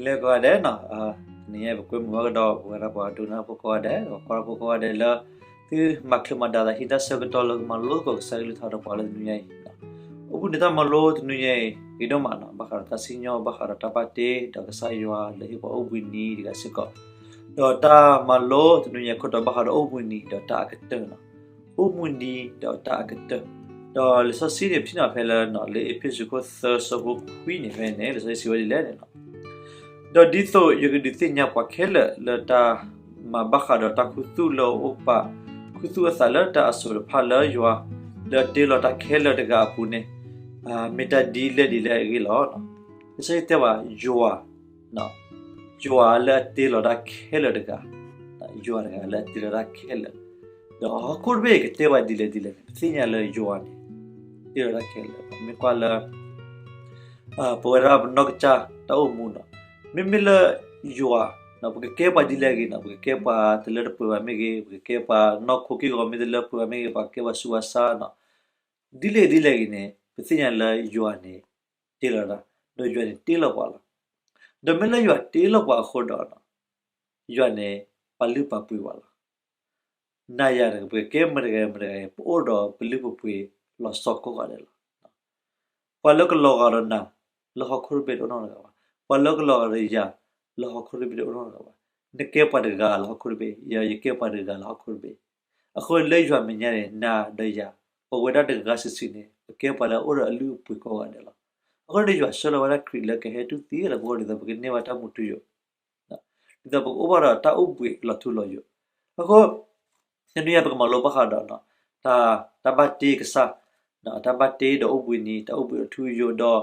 နံၤလၢကိးဂၤဒဲး, တနံၤညါပကွဲမုာ်ဘၣ်ကဒီး ပဝဲဒၣ်ပှၤဒိကနၣ်ဖိကိးဂၤဒဲး ဒီးပှၤကွၢ်ဖိကိးဂၤဒဲးလၢ သုမၤချ့မၤဒၣ်သး ဟံးတၢ်ဆၢကတီၢ်လၢကမၤလိသကိး ကစၢ်ကလုၢ်ကထါဒီးပှၤလၢတနံၤညါအံၤ. အိၣ်ဘှံးနံၤတၢ်မၤလိတနံၤညါအံၤ ဂ့ၤဒိၣ်မးနီၤ, ဘၣ်ဃးဒီးတၢ်စံၣ်ညီၣ် ဘၣ်ဃးဒီးတၢ်ဘၣ်တ့ ဒီးကစၢ်ယွၤလၢဟ့ၣ်ပှၤအိၣ်ဘှံးနံၤတဂၤစ့ၢ်ကီး, ဒီးတၢ်မၤလိတနံၤညါအံၤ ခိၣ်တီဘၣ်ဃးဒီးအိၣ်ဘှံးနံၤဒီးတၢ်အကတၢၢ်နီၤ, အိၣ်ဘှံးနံၤဒီးတၢ်အကတၢၢ်. ဒီးလံာ်စီဆှံန့ၣ် ပထံၣ်န့ၢ်ဖဲလၢ လၢအ့းဖ့းစူးခိၣ်သၢဆၢဖိခွံန့ၣ် ဖဲန့ၣ် လံာ်စီဆှံစံးဝဲဒ်လဲၣ်န့ၣ်လီၤ. ဒီးဒ်သိးယကဒုးသ့ၣ်ညါပှၤခဲလၢာ်လၢတၢ်မၤဘၣ်ဃးဒီးတၢ်ခူသူၣ်လၢအအိၣ်ပာ်ခူသူၣ်အသးလၢတၢ်အစိၤတဖၣ်လၢယွၤ လၢအတ့လီၤတၢ်ခဲလၢာ်တဂၤအပူၤန့ၣ် မ့ၢ်တၢ်ဒ်လဲၣ်ဒ်လဲၣ်အဂ့ၢ်လီၤ. လံာ်စီဆှံတဲဘၣ်ယွၤ ယွၤလၢအတ့လီၤတၢ်ခဲလၢာ်တဂၤ, ယွၤတဂၤလၢအတ့လီၤတၢ်ခဲလၢာ်, ဒီးဟီၣ်ခိၣ်တဘ့ၣ်ကတဲဘၣ်ဒ်လဲၣ်ဒ်လဲၣ်န့ၣ် ပသ့ၣ်ညါလၢယွၤန့ၣ် တ့လီၤတၢ်ခဲလၢာ်. မ့ၢ်ကွၢ်လၢ ပဝဲဒၣ်ပနီၢ်ကစၢ်တၢ်အိၣ်မူနီၤ, မ့မ့ၢ်လၢယွၤ ပကကဲပှၤဒ်လဲၣ်ဂ့ၤနီၤ, ပကကဲပှၤတလၢတပှဲၤဘၣ်မ့ၢ်ဂ့ၤ, ပကကဲပှၤနီၢ်ခိက့ၢ်ဂီၤမ့ၢ်တလၢပှဲၤဘၣ်မ့ၢ်ဂ့ၤ, ပှၤကဲပှၤဆူးပှၤဆါနီၤ, ဒ်လဲၣ်ဒ်လဲၣ်ဂ့ၤန့ၣ် ပသ့ၣ်ညါလၢယွၤန့ၣ် တ့လီၤတၢ်, ဒီးယွၤန့ၣ်တ့လီၤပှၤလီၤ. ဒီးမ့ၢ်လၢယွၤတ့လီၤပှၤအဃိဒီး ယွၤန့ၣ် ပာ်လုၢ်ပာ်ပှ့ၤပှၤလီၤ. နၤယၤန့ၣ် ပကကဲမတဂၤမတဂၤအံၤ ပအိၣ်ဒီးပလုၢ်ပပှ့ၤလီၤဆီကိးဂၤဒဲးလီၤ. ပှၤလၢကလီၤဂာ်ဒီးနၤ လၢဟီၣ်ခိၣ်တဘ့ၣ်တအိၣ်နီတဂၤဘၣ်. ပှၤလၢကလီၤဂာ်ဒီးယၤ လၢဟီၣ်ခိၣ်တဘ့ၣ်တအိၣ်နီတဂၤဘၣ်. နကဲပှၤတဂၤလၢဟီၣ်ခိၣ်တဘ့ၣ်, ယၤယကဲပှၤတဂၤလၢဟီၣ်ခိၣ်တဘ့ၣ်. အဃိလၢယွၤမဲာ်ညါန့ၣ် နၤဒီးယၤ ပဝဲဒၣ်တဂၤဂၤစုာ်စုာ်န့ၣ် ပကဲပှၤလၢအအိၣ်ဒီးအလုၢ်အပှ့ၤကိးဂၤဒဲးလီၤ. အဃိန့ၣ် ယွၤဆှၢလီၤဝဲဒၣ်ခရံာ်လၢကဟဲတူၢ်သံလၢပဂီၢ် ဒ်သိးပကန့ၢ်ဘၣ်တၢ်မူထူယိာ် ဒ်သိးပကအိၣ်ဘၣ်ဒီးတၢ်အိၣ်ဘှံးလီၤထူလီၤယိာ်. အဃိ တနံၤအံၤ ပကမၤလိဘၣ်ဃးဒီး တၢ်ဘၣ်တ့ကစၢ်, တၢ်ဘၣ်တ့ဒီးအိၣ်ဘှံးနံၤ တၢ်အိၣ်ဘှံးလီၤထူယိာ်ဒီး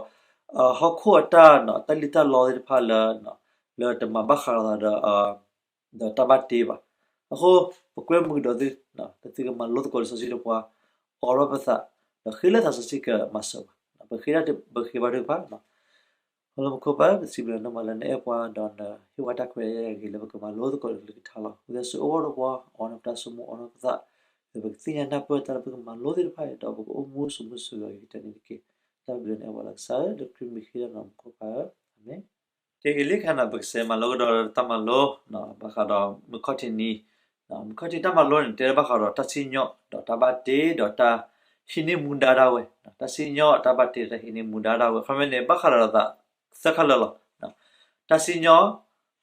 ဟီၣ်ခိၣ်အတၢ် တၢ်လံၣ်တၢ်လီသ့ၣ်တဖၣ်လၢ လၢတမၤဘၣ်ဃးလိာ်သးဒီး ဒီးတၢ်ဘၣ်တ့ဘၣ်. အဃိ ပကွဲမုာ်ကဒီးသု သုကမၤလိသကိးလံာ်စီဆှံတပှၢ်, အိးထီၣ်ပသး, ဒီးဃ့လၢသးစီဆှံကမၤစၢၤပှၤ, ပဃ့တၢ်တပှၢ် ပဃ့ဘါထုကဖၣ်. အိၣ်လၢမူခိၣ်ပၢ် ပစံးဘျုးနၤမးလၢနအဲၣ်ပှၤ ဒီးနဟ့ၣ်ဝဲတၢ်ခွဲးတၢ်ယာ်ဂ့ၤလၢပကမၤလိသကိးလံာ်စီဆှံတခါလီၤ. ဝံသးစူၤအိၣ်ဒီးပှၤ အိးထီၣ်ပတၢ်ဆိကမိၣ် အိးထီၣ်ပသး, ဒီးပကသ့ၣ်ညါနၢ်ပၢၢ်တၢ်လၢပကမၤလိသ့ၣ်တဖၣ်အံၤ ဒီးပကအိၣ်မူဆိးမူဆိးဂီၤက့ၤတနံၤတက့ၢ်. တၢ်ဘျုးနအဲၣ်ပှၤလၢကစၢ်ဧၢ လၢခရံာ်မံၤဃ့ဒီးနၤမူခိၣ်ပၢ်ဧၢ, အၤမ့ၣ်. ကဲဂ့ၤလံခါန့ၣ် ပကစးမၤလိကဒီးတၢ်မၤလိ ဘၣ်ဃးဒီးမုၢ်ခီၣ်ထံးနံၤ, မုၢ်ခီၣ်ထံးတၢ်မၤလိန့ၣ် တဲဘၣ်ဃးဒီးတၢ်စံၣ်ညီၣ် ဒီးတၢ်ဘၣ်တ့ ဒီးတၢ်ဟံးန့ၢ်မူဒါဒၣ်ဝဲ, တၢ်စံၣ်ညီၣ် တၢ်ဘၣ်တ့ တၢ်ဟံးန့ၢ်မူဒါဒၣ်ဝဲ ခီမ့ၢ်န့ၣ် ဘၣ်ဃးဒီးသးသၢခါလၢာ်လီၤ. တၢ်စံၣ်ညီၣ်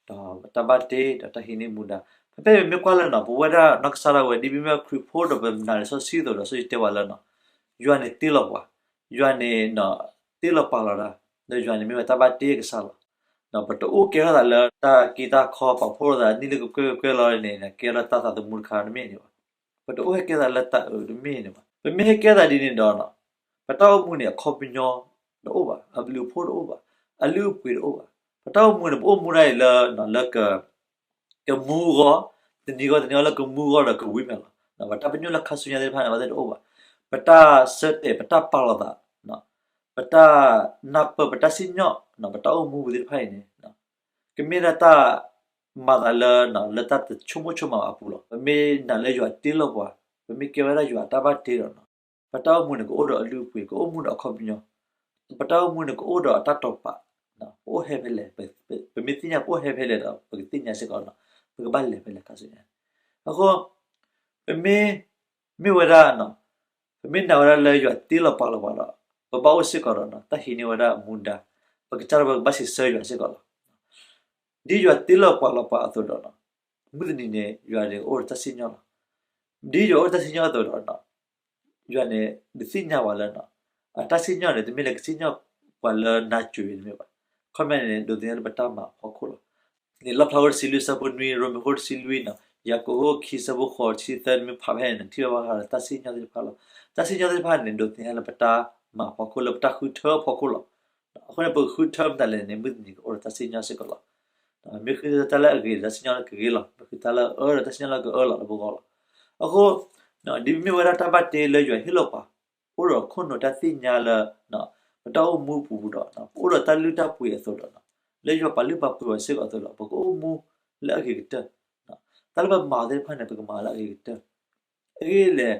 ဒီးတၢ်ဘၣ်တ့ ဒီးတၢ်ဟံးန့ၢ်မူဒါ. ဖဲဖဲမ့ၢ်ကွၢ်လၢနီၤ ပဝဲဒၣ်နီၢ်ကစၢ်ဒၣ်ဝဲ ဒ်ပမ့ၢ်ခရံာ်ဖိဒီးပနာ်လံာ်စီဆှံအသိးဒီး စီဆှံတဲပှၤလၢနီၤ ယွၤန့ၣ်တ့လီၤပှၤ, ယွၤန့ၣ် တ့လီၤပာ်လီၤတၢ်, ဒီးယွၤန့ၣ်မ့ၢ်ဝဲတၢ်ဘၣ်တ့ကစၢ်လီၤ. ပတအိၣ်ကဲထီၣ်သးလၢတၢ်က့ၢ်တၢ်ခီ ပာ်ဖှိၣ်လိာ်သး နံၣ်လၢကကွဲၢ်ကကွဲၢ်လီၤန့ၣ် ကဲထီၣ်တၢ်သးသမူတခါတမ့ၢ်န့ၣ်ဘၣ်. ပတအိၣ်ဟဲကဲထီၣ်သးလၢတၢ်အၢတမ့ၢ်န့ၣ်ဘၣ်. ပမ့ၢ်ဟဲကဲထီၣ်သးဒ်န့ၣ်ဒီး ပတၢ်အိၣ်မူန့ၣ် အခီပညီတအိၣ်ဘၣ်, အဘျုးအဖှိၣ်တအိၣ်ဘၣ်, အလုၢ်အပှ့ၤတအိၣ်ဘၣ်. ပတၢ်အိၣ်မူန့ၣ် ပအိၣ်မူဒၣ်အံၤလၢ လၢ ကမူအဂီၢ်, တနံၤဂီၢ်တနံၤဂီၢ် လၢကမူအဂီၢ်ဒီးကဝံၤမဲာ်လီၤ. ပတၢ်ပညိၣ်လၢခါဆူညါသ့ၣ်တဖၣ်န့ၣ် ဘၣ်သ့ၣ်တအိၣ်ဘၣ်. ပတၢ်ဆၢတဲာ် ပတၢ်ပာ်လီၤသး, ပတၢ်နၢ်ပၢၢ် ပတၢ်စံၣ်ညီၣ် ပတၢ်အိၣ်မူပူၤသ့ၣ်တဖၣ်အံၤန့ၣ် ကမ့ၢ်ဒၣ်တၢ်မၤသးလၢ လၢတၢ်တဆိကမိၣ်ဆိကမးဘၣ်အပူၤလီၤ. ပမ့ၢ်နာ်လၢယွၤတ့လီၤပှၤ, ပမ့ၢ်ကဲဝဲဒၣ်ယွၤအတၢ်ဘၣ်တ့ဒီး ပတၢ်အိၣ်မူန့ၣ် ကအိၣ်ဒီးအလုၢ်အပှ့ၤ, ကအိၣ်မူဒီးအခီပညီ, ပတၢ်အိၣ်မူန့ၣ် ကအိၣ်ဒီးအတၢ်တိာ်ပာ်, ပအိၣ်ဟဲဖဲလဲၣ်, ပမ့ၢ်သ့ၣ်ညါပအိၣ်ဟဲဖဲလဲၣ်ဒီး ပကသ့ၣ်ညါစ့ၢ်ကီး ပကဘၣ်လဲၤဖဲလဲၣ်ခါဆူညါ. အဃိ ပမ့ၢ် မ့ၢ်ဝဲဒၣ် ပမ့ၢ်နာ်ဝဲဒၣ်လၢယွၤတ့လီၤပာ်လီၤပှၤဒီး ပဘၣ်အိၣ်စ့ၢ်ကီးဒီး တၢ်ဟံးန့ၢ်ဝဲဒၣ်မူဒါ, ပကစၢ်ဒၣ်ဝဲကဘၣ်စံးဆၢယွၤစ့ၢ်ကီးလီၤ. ဒ်ယွၤတ့လီၤပာ်လီၤပှၤအသိးဒီး မုၢ်တနံၤန့ၣ် ယွၤန့ၣ်အိၣ်ဒီးတၢ်စံၣ်ညီၣ်လီၤ. ဒ်ယွၤအိၣ်ဒီးတၢ်စံၣ်ညီၣ်အသိးဒီး ယွၤန့ၣ် ဒုးသ့ၣ်ညါပှၤလၢ အတၢ်စံၣ်ညီၣ်န့ၣ် တမ့ၢ်လၢကစံၣ်ညီၣ်ပှၤလၢနါစိၤတမ့ၢ်ဘၣ်. ခီမ့ၢ်န့ၣ် ဒိးသန့ၤလၢပတၢ်မၤအဖီခိၣ်လီၤ. န့ၣ် လီၣ်ဖျါခိၣ်တဆံလွံၢ်ဆၢဖိနွံ, ရိမ့ၤခိၣ်တဆံလွံၢ်နီၤ, ယၤကိာ်ခိၣ်ခံဆၢဖိဃိးဆံသၢ နမ့ၢ်ဖးဖဲန့ၣ် နထံၣ်ဘၣ်ဃးဒီးတၢ်စံၣ်ညီၣ်သ့ၣ်တဖၣ်လီၤ. တၢ်စံၣ်ညီၣ်သ့ၣ်တဖၣ်န့ၣ် ဒိးသန့ၤလၢပတၢ်မၤအဖီခိၣ် လၢပတၢ်ဃုထၢအဖီခိၣ်လီၤ. အဃိန့ၣ် ပကဃုထၢမတၤလဲၣ်န့ၣ် မုၢ်တနံၤကအိၣ်ဒီးတၢ်စံၣ်ညီၣ်စ့ၢ်ကီးလီၤ. မ့ၢ်ဃုထၢတၢ်လၢအဂ့ၤဒီး တၢ်စံၣ်ညီၣ်လၢကဂ့ၤလီၤ. မ့ၢ်ဃုထၢတၢ်လၢအအၢဒီး တၢ်စံၣ်ညီၣ်လၢကအၢလီၤလၢပဂီၢ်လီၤ. အဃိ ဒ်မ့ၢ်ဝဲဒၣ်တၢ်ဘၣ်တ့လၢယွၤဟ့ၣ်လီၤပှၤ အိၣ်ဒီးခိၣ်နူာ်တၢ်သ့ၣ်ညါလၢ ပတၢ်အိၣ်မူပူၤဒီး ပအိၣ်ဒီးတၢ်လုၢ်တၢ်ပှ့ၤအသိးဒီး လၢယွၤပာ်လုၢ်ပာ်ပှ့ၤအီၤစ့ၢ်ကီးအသိးဒီး ပကအိၣ်မူလၢအဂ့ၤကတၢၢ်. တၢ်လၢပမၤသ့ၣ်တဖၣ်န့ၣ် ပကမၤလၢအဂ့ၤကတၢၢ်. အဂ့ၢ်လဲၣ်,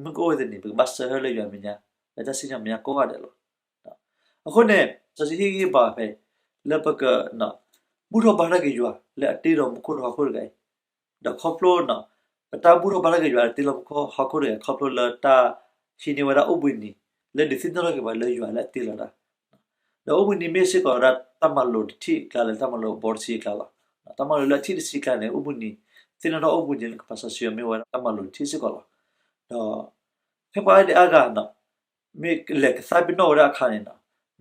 မုၢ်ကအိၣ်ဝဲတနံၤ ပကဘၣ်စၢၢ်ဟၢလၢယွၤမဲာ်ညါ လၢတၢ်စံၣ်ညီၣ်မဲာ်ညါကိးဂၤဒဲးလီၤ. အဃိန့ၣ် စီဆှံဟ့ၣ်ဂံၢ်ဘါဖဲ လၢပက ပတၢ်ဘူၣ်ထီၣ်ဘါထီၣ်က့ၤယွၤလၢအတ့လီၤမူခိၣ်ဒီးဟီၣ်ခိၣ်တဂၤအံၤ, ဒီးခီဖျိ ပတၢ်ဘူၣ်ထီၣ်ဘါထီၣ်က့ၤယွၤလၢအတ့လီၤမူခိၣ်ဟီၣ်ခိၣ်တဂၤအံၤ ခီဖျိလၢတၢ်ဟံးန့ၢ်ဝဲဒၣ်အိၣ်ဘှံးနံၤ လၢဒုးသ့ၣ်နီၣ်ထီၣ်က့ၤပှၤလၢယွၤလၢအတ့လီၤတၢ် ဒီးအိၣ်ဘှံးနံၤမ့ၢ်စ့ၢ်ကီးဝဲဒၣ်တၢ်မၤလိာ်တထံၣ်အကျါလၢတၢ်မၤလိာ်အဘီတဆံအကျါလီၤ. တၢ်မၤလိာ်လၢအထံၣ်တဆံအကျါန့ၣ် အိၣ်ဘှံးနံၤ သ့ၣ်နီၣ်ထီၣ်အိၣ်ဘှံးနံၤလၢကပာ်စီဆှံအီၤ မ့ၢ်ဝဲဒၣ်တၢ်မၤလိာ်တထံၣ်စ့ၢ်ကီးလီၤ. ဒီး ဖဲပှၤအါဒံအါဂၤ မ့ၢ်လဲၤကသါပ့ၤနီၣ်ဝဲဒၣ်အခါန့ၣ်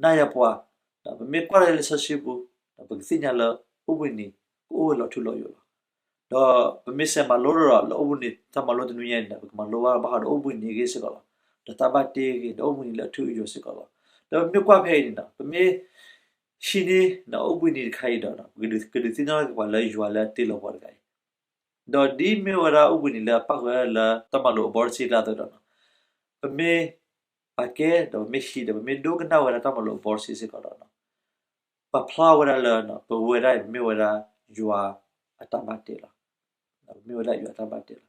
နၤယၤပှၤ ပမ့ၢ်ကွၢ်လၢလံာ်စီဆှံပူၤ ပကသ့ၣ်ညါလၢအိၣ်ဘှံးနံၤ ကအိၣ်ဝဲလီၤထူလီၤယိာ်လီၤ. ဒီးပမ့ၢ်စဲးမၤလိတၢ်ဒီး လၢအိၣ်ဘှံးနံၤတၢ်မၤလိတနွံညါအံၤန့ၣ် ပကမၤလိဘၣ်ဘၣ်ဃးဒီးအိၣ်ဘှံးနံၤအဂ့ၢ်စ့ၢ်ကီးလီၤ. ဒီးတၢ်ဘၣ်တ့အဂ့ၢ် ဒီးအိၣ်ဘှံးနံၤလၢအထူအယိာ်စ့ၢ်ကီးလီၤ. ဒီးပမ့ၢ်ကွၢ်ဖဲအံၤန့ၣ် ပမ့ၢ်ဟံးန့ၢ်အိၣ်ဘှံးနံၤတခါအံၤဒီး ကဒုးသ့ၣ်နီၣ်ထီၣ်က့ၤပှၤလၢယွၤလၢအတ့လီၤပှၤတဂၤအံၤ ဒီးဒ်မ့ၢ်ဝဲဒၣ်အိၣ်ဘှံးနံၤလၢအပာ်ဃုာ်ဝဲဒၣ်လၢတၢ်မၤလိာ်အဘီတဆံအကျါအသိးဒီး ပမ့ၢ်ပာ်ကဲ ဒီးပမ့ၢ်ဟံးဒီးပမ့ၢ်ဒိကနၣ်ဝဲဒၣ်တၢ်မၤလိာ်အဘီတဆံစ့ၢ်ကီးဒီး ပာ်ဖျါဝဲဒၣ်လၢ ပဝဲဒၣ်အံၤ ပမ့ၢ်ဝဲဒၣ်ယွၤအတၢ်ဘၣ်တ့လီၤ. ပမ့ၢ်ဝဲဒၣ်ယွၤအတၢ်ဘၣ်တ့လီၤ.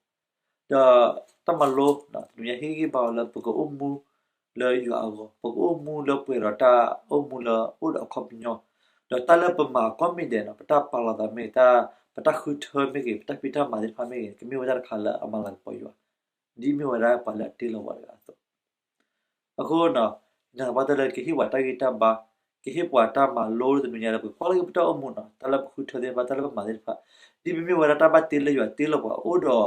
ဒီးတၢ်မၤလိ တနွံညါဟ့ၣ်ဂံၢ်ဘါဝဲလၢ ပကအိၣ်မူလၢယွၤအဂီၢ်, ပကအိၣ်မူလၢပှဲၤဒီးတၢ်အိၣ်မူလၢအိၣ်ဒီးအခီပညီ, ဒီးတၢ်လၢပမၤကိးမံၤဒဲးန့ၣ် ပတၢ်ပာ်လီၤသးမ့ၢ်ဂ့ၤ, ပတၢ်ဃုထၢမ့ၢ်ဂ့ၤ, ပတၢ်ဖံးတၢ်မၤသ့ၣ်တဖၣ်မ့ၢ်ဂ့ၤ ကမ့ၢ်ဝဲဒၣ်တခါလၢအမၤလၤကပီၤယွၤ, ဒ်မ့ၢ်ဝဲဒၣ်ပှၤလၢအတ့လီၤပှၤတဂၤအသိး အဃိ နာ်သပှၢ်တၢၢ်လၢကဟ့ၣ်ပှၤတၢ်ဂံၢ်တၢ်ဘါ, ကဟ့ၣ်ပှၤတၢ်မၤလိတနွံညါလၢ ပကွၢ်လၢက့ၤပတၢ်အိၣ်မူန့ၣ်, တၢ်လၢပဃုထၢသ့ၣ်တဖၣ်, တၢ်လၢပမၤသ့ၣ်တဖၣ်, ဒ်ပမ့ၢ်ဝဲဒၣ်တၢ်ဘၣ်တ့လၢယွၤတ့လီၤပှၤအိၣ်ဒီး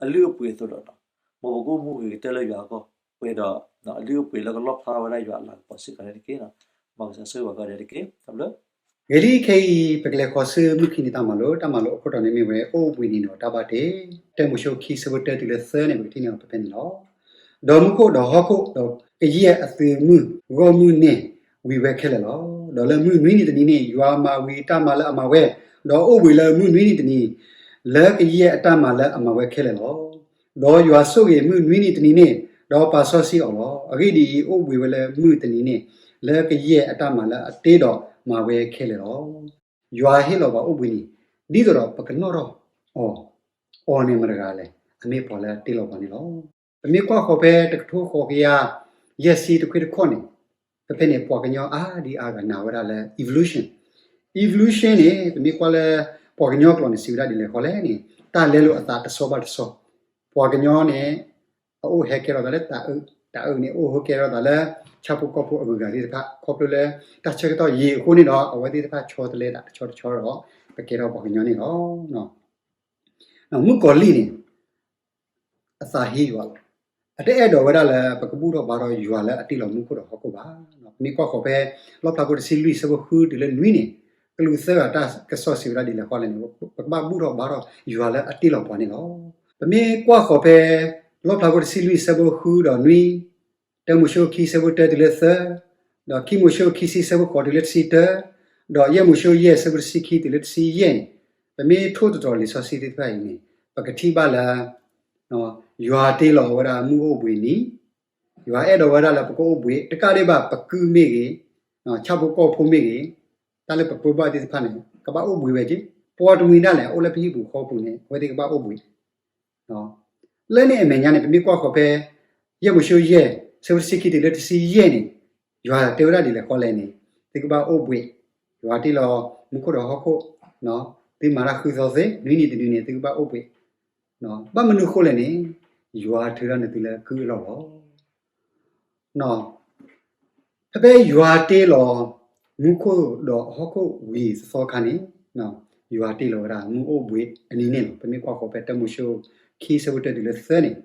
အလုၢ်အပှ့ၤအသိးဒီး, မ်ပကအိၣ်မူဂ့ၤကတၢၢ်လၢယွၤအဂီၢ်, ပှဲၤဒီးအလုၢ်အပှ့ၤလၢကလီၣ်ဖျါဝဲဒၣ်ယွၤအလၤကပီၤစ့ၢ်ကီးန့ၣ်တက့ၢ်. မ်ကစၢ်ဆိၣ်ဂ့ၤပှၤကိးဂၤဒဲးတက့ၢ်. တၢ်ဘျုး ဂ့ၤလံခဲအံၤ ပကလဲၤဃီၤဆူမုၢ်ခံနံၤတၢ်မၤလိ, တၢ်မၤလိအခိၣ်တီန့ၣ်မ့ၢ်ဝဲ အိၣ်ဘှံးနံၤဒီးတၢ်ဘၣ်တ့, တၢမိၤၡ့ခံဆၢဖိတၢတုၤလၢသၢန့ၣ် ပကထံၣ်န့ၢ်အီၤဖဲဖဲန့ၣ်လီၤ. ဒီးမူခိၣ်ဒီးဟီၣ်ခိၣ်ဒီးကယဲၢ်အသုးမုၢ်ဂီၢ်မုၢ်န့ၣ် ဝံၤဝဲခဲလၢာ်လီၤ. ဒီးလၢမုၢ်နွံနံၤတနံၤန့ၣ် ယွၤမၤဝံၤတၢ်မၤလၢအမၤဝဲ, ဒီးအိၣ်ဘှံးလၢမုၢ်နွံနံၤတနံၤ လၢကယဲၢ်အတၢ်မၤလၢအမၤဝဲခဲလၢာ်လီၤ. ဒီးယွၤဆိၣ်ဂ့ၤမုၢ်နွံနံၤတနံၤန့ၣ်, ဒီးပာ်စီဆှံအီၤလီၤ. အဂ့ၢ်ဒ်အံၤ, အိၣ်ဘှံးဝဲလၢမုၢ်တနံၤန့ၣ် လၢကယဲၢ်အတၢ်မၤလၢအတ့ဒီးမၤဝဲခဲလၢာ်လီၤ. ယွၤဟ့ၣ်လီၤပှၤအိၣ်ဘှံးနံၤ ဒ်သိးဒီးပကနီၣ်ထီၣ်အီၤ, အီၤန့ၣ်မတဂၤလဲၣ်, အမ့ၢ်ပှၤလၢအတ့လီၤပှၤန့ၣ်လီၤ. ပမ့ၢ်ကွၢ်ဃီၤဖဲတကထိဃိးကယၤယဲၢ်ဆံတခွံတခီန့ၣ်, ဖဲဖဲန့ၣ် ပှၤကညီအါဒံအါဂၤနာ်ဝဲဒၣ်လၢ evolution. Evolution န့ၣ် ပမ့ၢ်ကွၢ်လၢ ပှၤကညီကျိာ်န့ၣ် စံးဝဲဒၣ်ဒ်လဲၣ်ဃီလဲၣ်န့ၣ်, တၢ်လဲလိာ်အသးတဆီဘၣ်တဆီ, ပှၤကညီန့ၣ် အအိၣ်ဟဲကဲထီၣ်သးလၢတၤအုး, တၤအုးန့ၣ် အိၣ်ဟဲကဲထီၣ်သးလၢ ဆၣ်ဖိကီၢ်ဖိအဂုၤအဂၤသ့ၣ်တဖၣ်, ခီဖျိလၢ တၢ်ဆၢကတီၢ်ယံာ်အဃိန့ၣ်ဒီး အဝဲသ့ၣ်တဖၣ်ဆီတလဲသးတဆီတဆီဒီး ပကဲထီၣ်ပှၤကညီန့ၣ်လီၤ. မုၣ်ကီၤလံၢ်န့ၣ် အသးဟ့ယွၤလီၤ. အတအဲၣ်ဒိးဝဲဒၣ်လၢ ပကဘူၣ်ထီၣ်ဘါထီၣ်ယွၤလၢအတ့လီၤမူခိၣ်ဒီးဟီၣ်ခိၣ်ဘၣ်. ပမ့ၢ်ကွၢ်ဃီၤဖဲ လီၣ်ဖျါခိၣ်တဆံလွံၢ်ဆၢဖိဃုတုၤလၢနွံန့ၣ်, ကလူးသၢဂၤတၢ်ကစီၣ်စံးဝဲဒၣ်ဒ်လဲၣ်ဃီလဲၣ်န့ၣ်, ပကဘၣ်ဘူၣ်ထီၣ်ဘါထီၣ်ယွၤလၢအတ့လီၤပှၤန့ၣ်လီၤ. ပမ့ၢ်ကွၢ်ဃီၤဖဲ လီၣ်ဖျါခိၣ်တဆံလွံၢ်ဆၢဖိဃုဒီးနွံ, တၢမိၤၡ့ခံဆၢဖိတၢတုၤလၢသၢ, ဒီးခံမိၤၡ့ခံဆံဆၢဖိဃိးတုၤလၢတဆံတၢ, ဒီးယဲၢ်မိၤၡ့ယဲၢ်ဆၢဖိတဆံခံတုၤလၢတဆံယဲၢ်န့ၣ်, ပမ့ၢ်ထိၣ်သတြီၤလံာ်စီဆှံသ့ၣ်တဖၣ်အံၤန့ၣ်, ပကထံၣ်ဘၣ်လၢ ယွၤတ့လီၤဝဲဒၣ်မုၢ်အိၣ်ဘှံးနံၤ, ယွၤအဲၣ်ဒိးဝဲဒၣ်လၢပကအိၣ်ဘှံး, တကးဒံးဘၣ် ပကုၢ်မ့ၢ်ဂ့ၤ, ဆၣ်ဖိကီၢ်ဖိမ့ၢ်ဂ့ၤ, တၢ်လၢပပၢဘၣ်သ့ၣ်တဖၣ်န့ၣ် ကဘၣ်အိၣ်ဘှံးဝဲက့ၤ, ပှၤတမှံၤဒၣ်လဲာ် အိၣ်လၢပဟံၣ်ပူၤဃီပူၤန့ၣ် အဝဲသ့ၣ်ကဘၣ်အိၣ်ဘှံး လၢန့ၣ်အမဲာ်ညါန့ၣ် ပမ့ၢ်ကွၢ်ဃီၤဖဲ ယဲၢ်မိၤၡ့ယဲၢ် ဆၢဖိတဆံခံတုၤလၢတဆံယဲၢ်န့ၣ်, ယွၤတဲဝဲဒၣ်ဒ်လဲၣ်ဃီလဲၣ်န့ၣ်, သုကဘၣ်အိၣ်ဘှံး, ယွၤတ့လီၤမူခိၣ်ဒီးဟီၣ်ခိၣ်, သုမၤတၢ်ဃုသီသ့, နွံနံၤတနွံန့ၣ် သုကဘၣ်အိၣ်ဘှံး, ဘၣ်မနုၤဃိလဲၣ်န့ၣ်, ယွၤထုးထီၣ်န့ၢ်သုလၢကုၢ်အလီၢ်လီၤ. ဖဲဖဲယွၤတ့လီၤ မူခိၣ်ဒီးဟီၣ်ခိၣ်ဝံၤသသီခါန့ၣ်, ယွၤတ့လီၤဝဲဒၣ်မုၢ်အိၣ်ဘှံးအနံၤန့ၣ်လီၤ. ပမ့ၢ်ကွၢ်ဃီၤဖဲတၢမိၤၡ့ခံဆၢဖိတၢတုၤလၢသၢန့ၣ်,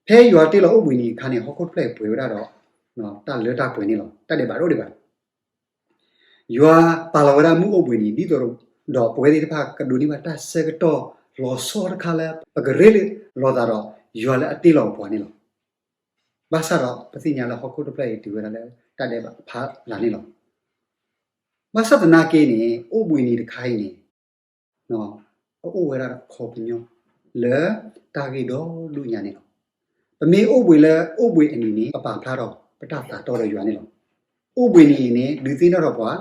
ဖဲယွၤတ့လီၤအိၣ်ဘှံးနံၤအခါန့ၣ် ဟီၣ်ခိၣ်တဖျၢၣ်အံၤပှဲၤဝဲဒၣ်ဒီး တၢ်လၢတၢ်ပှဲၤန့ၣ်လီၤ. တၢ်ဒဲးဘးတအိၣ်ဒံးဘၣ်. ယွၤပာ်လီၤဝဲဒၣ်မုၢ်အိၣ်ဘှံးနံၤ ဒ်သိးဒီးပဝဲသ့ၣ်တဖၣ်ကဒိးန့ၢ်ဘၣ်တၢ်ဆၢကတီၢ်လီၤဆီတခါလၢ ပကရ့လိာ်သးဒီး ယွၤလၢအတ့လီၤပှၤန့ၣ်လီၤ. ဘၣ်ဆၣ်ဒီးပသ့ၣ်ညါလၢဟီၣ်ခိၣ်တဖျၢၣ်အံၤတုၤဝဲဒၣ်လၢတၢ်ဒဲးဘးအဖီလာ်န့ၣ်လီၤ. ဘၣ်ဆၣ်သနာ်က့န့ၣ် အိၣ်ဘှံးနံၤတခါအံၤန့ၣ် အအိၣ်ဝဲဒၣ်အခီပညီ လၢတၢ်ဂ့ၢ်ဒီဒူၣ်ညါန့ၣ်လီၤ. ပမ့ၢ်အိၣ်ဘှံးလၢအိၣ်ဘှံးအနံၤန့ၣ် ပပာ်ဖျါထီၣ်ပတၢ်သးတီဒီးယွၤန့ၣ်လီၤ. အိၣ်ဘှံးနံၤအံၤန့ၣ် ဒုးသ့ၣ်နီၣ်ထီၣ်ပှၤ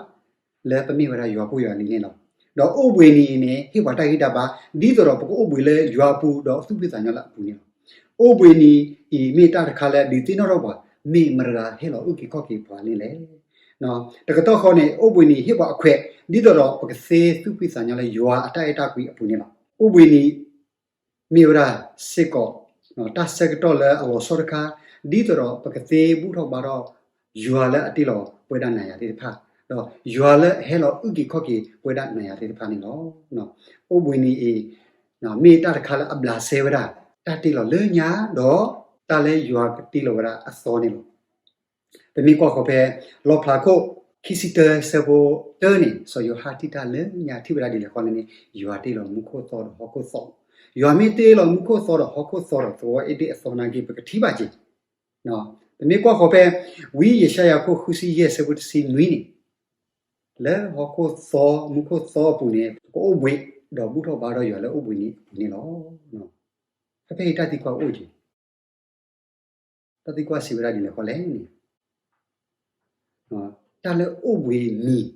လၢပမ့ၢ်ဝဲဒၣ်ယွၤဖိယွၤလံၤန့ၣ်လီၤ. ဒီးအိၣ်ဘှံးနံၤအံၤန့ၣ် ဟ့ၣ်ပှၤတၢ်ဂံၢ်တၢ်ဘါ ဒ်သိးဒီးပကအိၣ်ဘှံးလၢယွၤအပူၤ ဒီးသူၣ်ဖှံသးညီလၢအပူၤန့ၣ်လီၤ. အိၣ်ဘှံးနံၤအံၤမ့ၢ်တၢ်တခါလၢဒုးသ့ၣ်နီၣ်ထီၣ်ပှၤ မ့ၢ်မတၤတဂၤဟဲလီၤအုၣ်က့ၤခီၣ်က့ၤပှၤန့ၣ်လဲၣ်. တကတီၢ်ဃီန့ၣ် အိၣ်ဘှံးနံၤဟ့ၣ်ပှၤအခွဲး ဒ်သိးဒီးပကသ့သူၣ်ဖှံသးညီလၢယွၤအတၢ်အဲၣ်တၢ်ကွံအပူၤန့ၣ်လီၤ. အိၣ်ဘှံးနံၤ မ့ၢ်ဝဲဒၣ်စ့ၢ်ကီး တၢ်ဆၢကတီၢ်လၢအလီၤဆီတခါ, ဒ်သိးဒီးပကသ့ဘူၣ်ထီၣ်ဘါထီၣ် ယွၤလၢအတ့လီၤပဝဲဒၣ်နၤယၤသ့ၣ်တဖၣ်, ဒီးယွၤလၢအဟဲလီၤအုၣ်က့ၤခီၣ်က့ၤပဝဲဒၣ်နၤယၤသ့ၣ်တဖၣ်န့ၣ်လီၤ. အိၣ်ဘှံးနံၤအံၤ မ့ၢ်တၢ်တခါလၢအဘျးစဲဝဲဒၣ် တၢ်တ့လီၤလၢညါ ဒီးတၢ်လၢယွၤကတ့လီၤဝဲဒၣ်အသီန့ၣ်လီၤ. ပမ့ၢ်ကွၢ်ဃီၤဖဲ လီၣ်ဖျါခိၣ် ခံဆံတၢ ဆၢဖိတၢန့ၣ် စီၤယိၤဟၣ်ထံၣ်တၢ်လၢညါ ထံၣ်ဝဲဒၣ်ဒ်လဲၣ်ဃီလဲၣ်န့ၣ် ယွၤတ့လီၤမူခိၣ်သီဒီးဟီၣ်ခိၣ်သီ, ယွၤမ့ၢ်တ့လီၤမူခိၣ်သီဒီးဟီၣ်ခိၣ်သီဒီး သဝီအ့ဒ့ၣ်အသီနာ်က့ ပကထံၣ်ဘၣ်က့ၤ ပမ့ၢ်ကွၢ်ဃီၤဖဲ ဝံယၡါယၤခိၣ်ဃုဆံယဲၢ် ဆၢဖိတဆံနွံန့ၣ်, လၢဟီၣ်ခိၣ်သီ မူခိၣ်သီအပူၤန့ၣ် ပကအိၣ်ဘှံး ဒီးဘူၣ်ထီၣ်ဘါထီၣ်ယွၤလၢအိၣ်ဘှံးနံၤအပူၤန့ၣ်လီၤ. ဖဲဖဲအံၤတၢ်သံကွၢ်အိၣ်က့ၤ တၢ်သံကွၢ်စံးဝဲဒၣ်ဒ်လဲၣ်ဃီလဲၣ်န့ၣ်, တၢ်လၢအိၣ်ဘှံးနံၤ ဒီး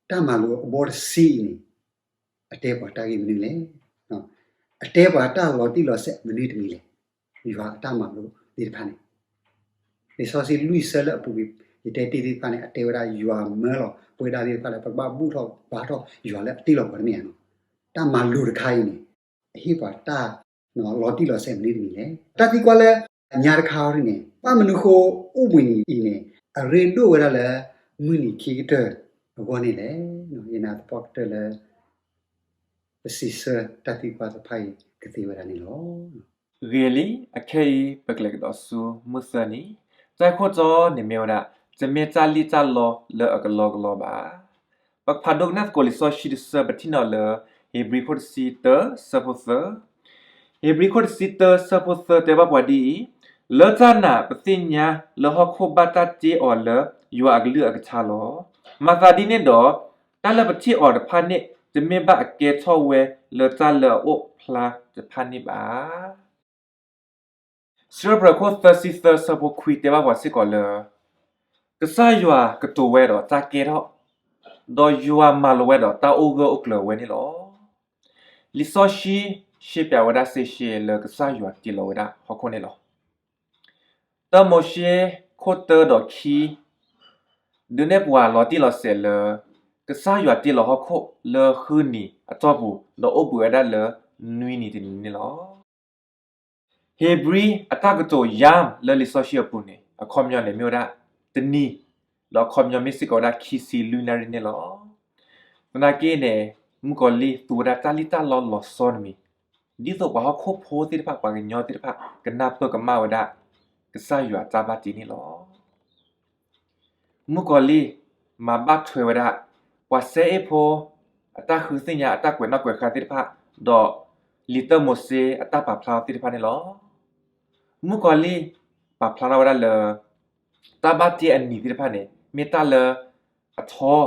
တၢ်မၤလိာ်အဘီတဆံအံၤန့ၣ် အတဲပှၤတၢ်ဂ့ၢ်မနုၤလဲၣ်. အတဲပှၤတၢ်လီၤတံၢ်လီၤဆဲးမနုၤတမံၤလဲၣ်. ယွၤအတၢ်မၤလိာ်သ့ၣ်တဖၣ်န့ၣ် လံာ်စီဆှံလွံၢ်ဆၢလၢအပူၤကွံာ် ယတဲတ့ၢ်သ့ၣ်တဖၣ်န့ၣ် အတဲဝဲဒၣ်ယွၤမၢလီၤပဝဲဒၣ်သ့ၣ်တဖၣ်လၢ ပကဘၣ်ဘူၣ်ထီၣ်ဘါထီၣ်ယွၤလၢအတ့လီၤပှၤတမ့ၢ်ဧါနီၤ. တၢ်မၤလိာ်တခါအံၤန့ၣ် အဟ့ၣ်ပှၤတၢ်လီၤတံၢ်လီၤဆဲးမနုၤတမံၤလဲၣ်. တၢ်သံကွၢ်လၢအညါတခါအံၤန့ၣ် ဘၣ်မနုၤဃိအိၣ်ဘှံးနံၤအံၤန့ၣ် အရ့ဒိၣ်ဝဲဒၣ်လၢ မုၢ်နံၤခံကတၢၢ်အဂီၢ်န့ၣ်လဲၣ်. ယနာ်သပှၢ်ကတၢၢ်လၢ ပစံးဆၢတၢ်သံကွၢ်သ့ၣ်တဖၣ်အံၤကသ့ဝဲဒၣ်န့ၣ်လီၤ. ဂ့ၤလံ, အခဲအံၤ ပကလဲၤကဒီးဆူမုၢ်သၢနံၤ, တၢ်ဂ့ၢ်ခိၣ်တီန့ၣ်မ့ၢ်ဝဲဒၣ် တမ့ၢ်တၢ်လံၣ်တၢ်လီလၢအကလီကလီဘၣ်. ပကဖးဒိကနၣ်သကိးလံာ်စီဆှံတဆၢ ပထံၣ်န့ၢ်လၢ ဟ့းဘြံၤခိၣ်တဆံတၢ ဆၢဖိသၢ, ဟ့းဘြံၤခိၣ်တဆံတၢ ဆၢဖိသၢ တဲဘၣ်ပှၤဒ်အံၤ, လၢတၢ်နာ်ပသ့ၣ်ညါလၢဟီၣ်ခိၣ်ဘၣ်တၢ်တ့အီၤလၢယွၤအကလုၢ်အကထါလီၤ. မၤသးဒ်န့ၣ်ဒီး တၢ်လၢပထံၣ်အီၤတဖၣ်န့ၣ် တမ့ၢ်ဘၣ်အကဲထီၣ်ဝဲလၢတၢ်လၢအအိၣ်ဖျါတဖၣ်န့ၣ်ဘၣ်. စံးထီၣ်ပတြၢၤခိၣ်သၢဆံသၢ ဆၢဖိခွံ တဲဘၣ်ပှၤစ့ၢ်ကီးလၢ ကစၢ်ယွၤကတိၤဝဲဒီးတၢ်ကဲထီၣ်, ဒီးယွၤမၤလိာ်ဝဲဒီးတၢ်အိၣ်ဂၢၢ်အိၣ်ကျၢၤဝဲန့ၣ်လီၤ. လံာ်စီဆှံ ရှင်းပြဝဲဒၣ်စ့ၢ်ကီးလၢကစၢ်ယွၤတ့လီၤဝဲဒၣ်ဟီၣ်ခိၣ်န့ၣ်လီၤ. တၢမိၤၡ့ ခိၣ်တၢဒီးခံ ဒုးနဲၣ်ပှၤလီၤတံၢ်လီၤဆဲးလၢ ကစၢ်ယွၤတ့လီၤဟီၣ်ခိၣ်လၢဃုနံၤအတီၢ်ပူၤ ဒီးအိၣ်ဘှံးဝဲဒၣ်လၢနွံနံၤတနံၤန့ၣ်လီၤ. ဟ့းဘြံၤအတၢ်ကတိၤ yom လၢလံာ်စီဆှံအပူၤန့ၣ် အခီပညီန့ၣ်မ့ၢ်ဝဲဒၣ် တနံၤ, ဒီးအခီပညီမ့ၢ်စ့ၢ်ကီးဝဲဒၣ် ခံဆံလွံၢ်နၣ်ရံၣ်န့ၣ်လီၤ. သနာ်က့န့ၣ် မုၣ်ကီၤလံၢ်သူဝဲဒၣ်တၢ်လံၣ်တၢ်လီလီၤဆီတမံၤ, ဒ်သိးပှၤဟီၣ်ခိၣ်ဖိသ့ၣ်တဖၣ် ပှၤကညီသ့ၣ်တဖၣ် ကနၢ်ပၢၢ်ကမၣ်ဝဲဒၣ် ကစၢ်ယွၤတၢ်ဘၣ်တ့န့ၣ်လီၤ. မုၣ်ကီၤလံၢ် မၤဘၣ်ထွဲဝဲဒၣ် ပှၤစဲအ့ၣ်ဖိ အတၢ်ဃုသ့ၣ်ညါ အတၢ်ကွဲးနီၣ်ကွဲးဃါသ့ၣ်တဖၣ်, ဒီးလံာ်တၢမိၤၡ့အတၢ်ပာ်ဖျါသ့ၣ်တဖၣ်န့ၣ်လီၤ. မုၣ်ကီၤလံၢ် ပာ်ဖျါထီၣ်ဝဲဒၣ်လၢ တၢ်ဘၣ်တ့အနံၤသ့ၣ်တဖၣ်န့ၣ် မ့ၢ်တၢ်လၢအထီ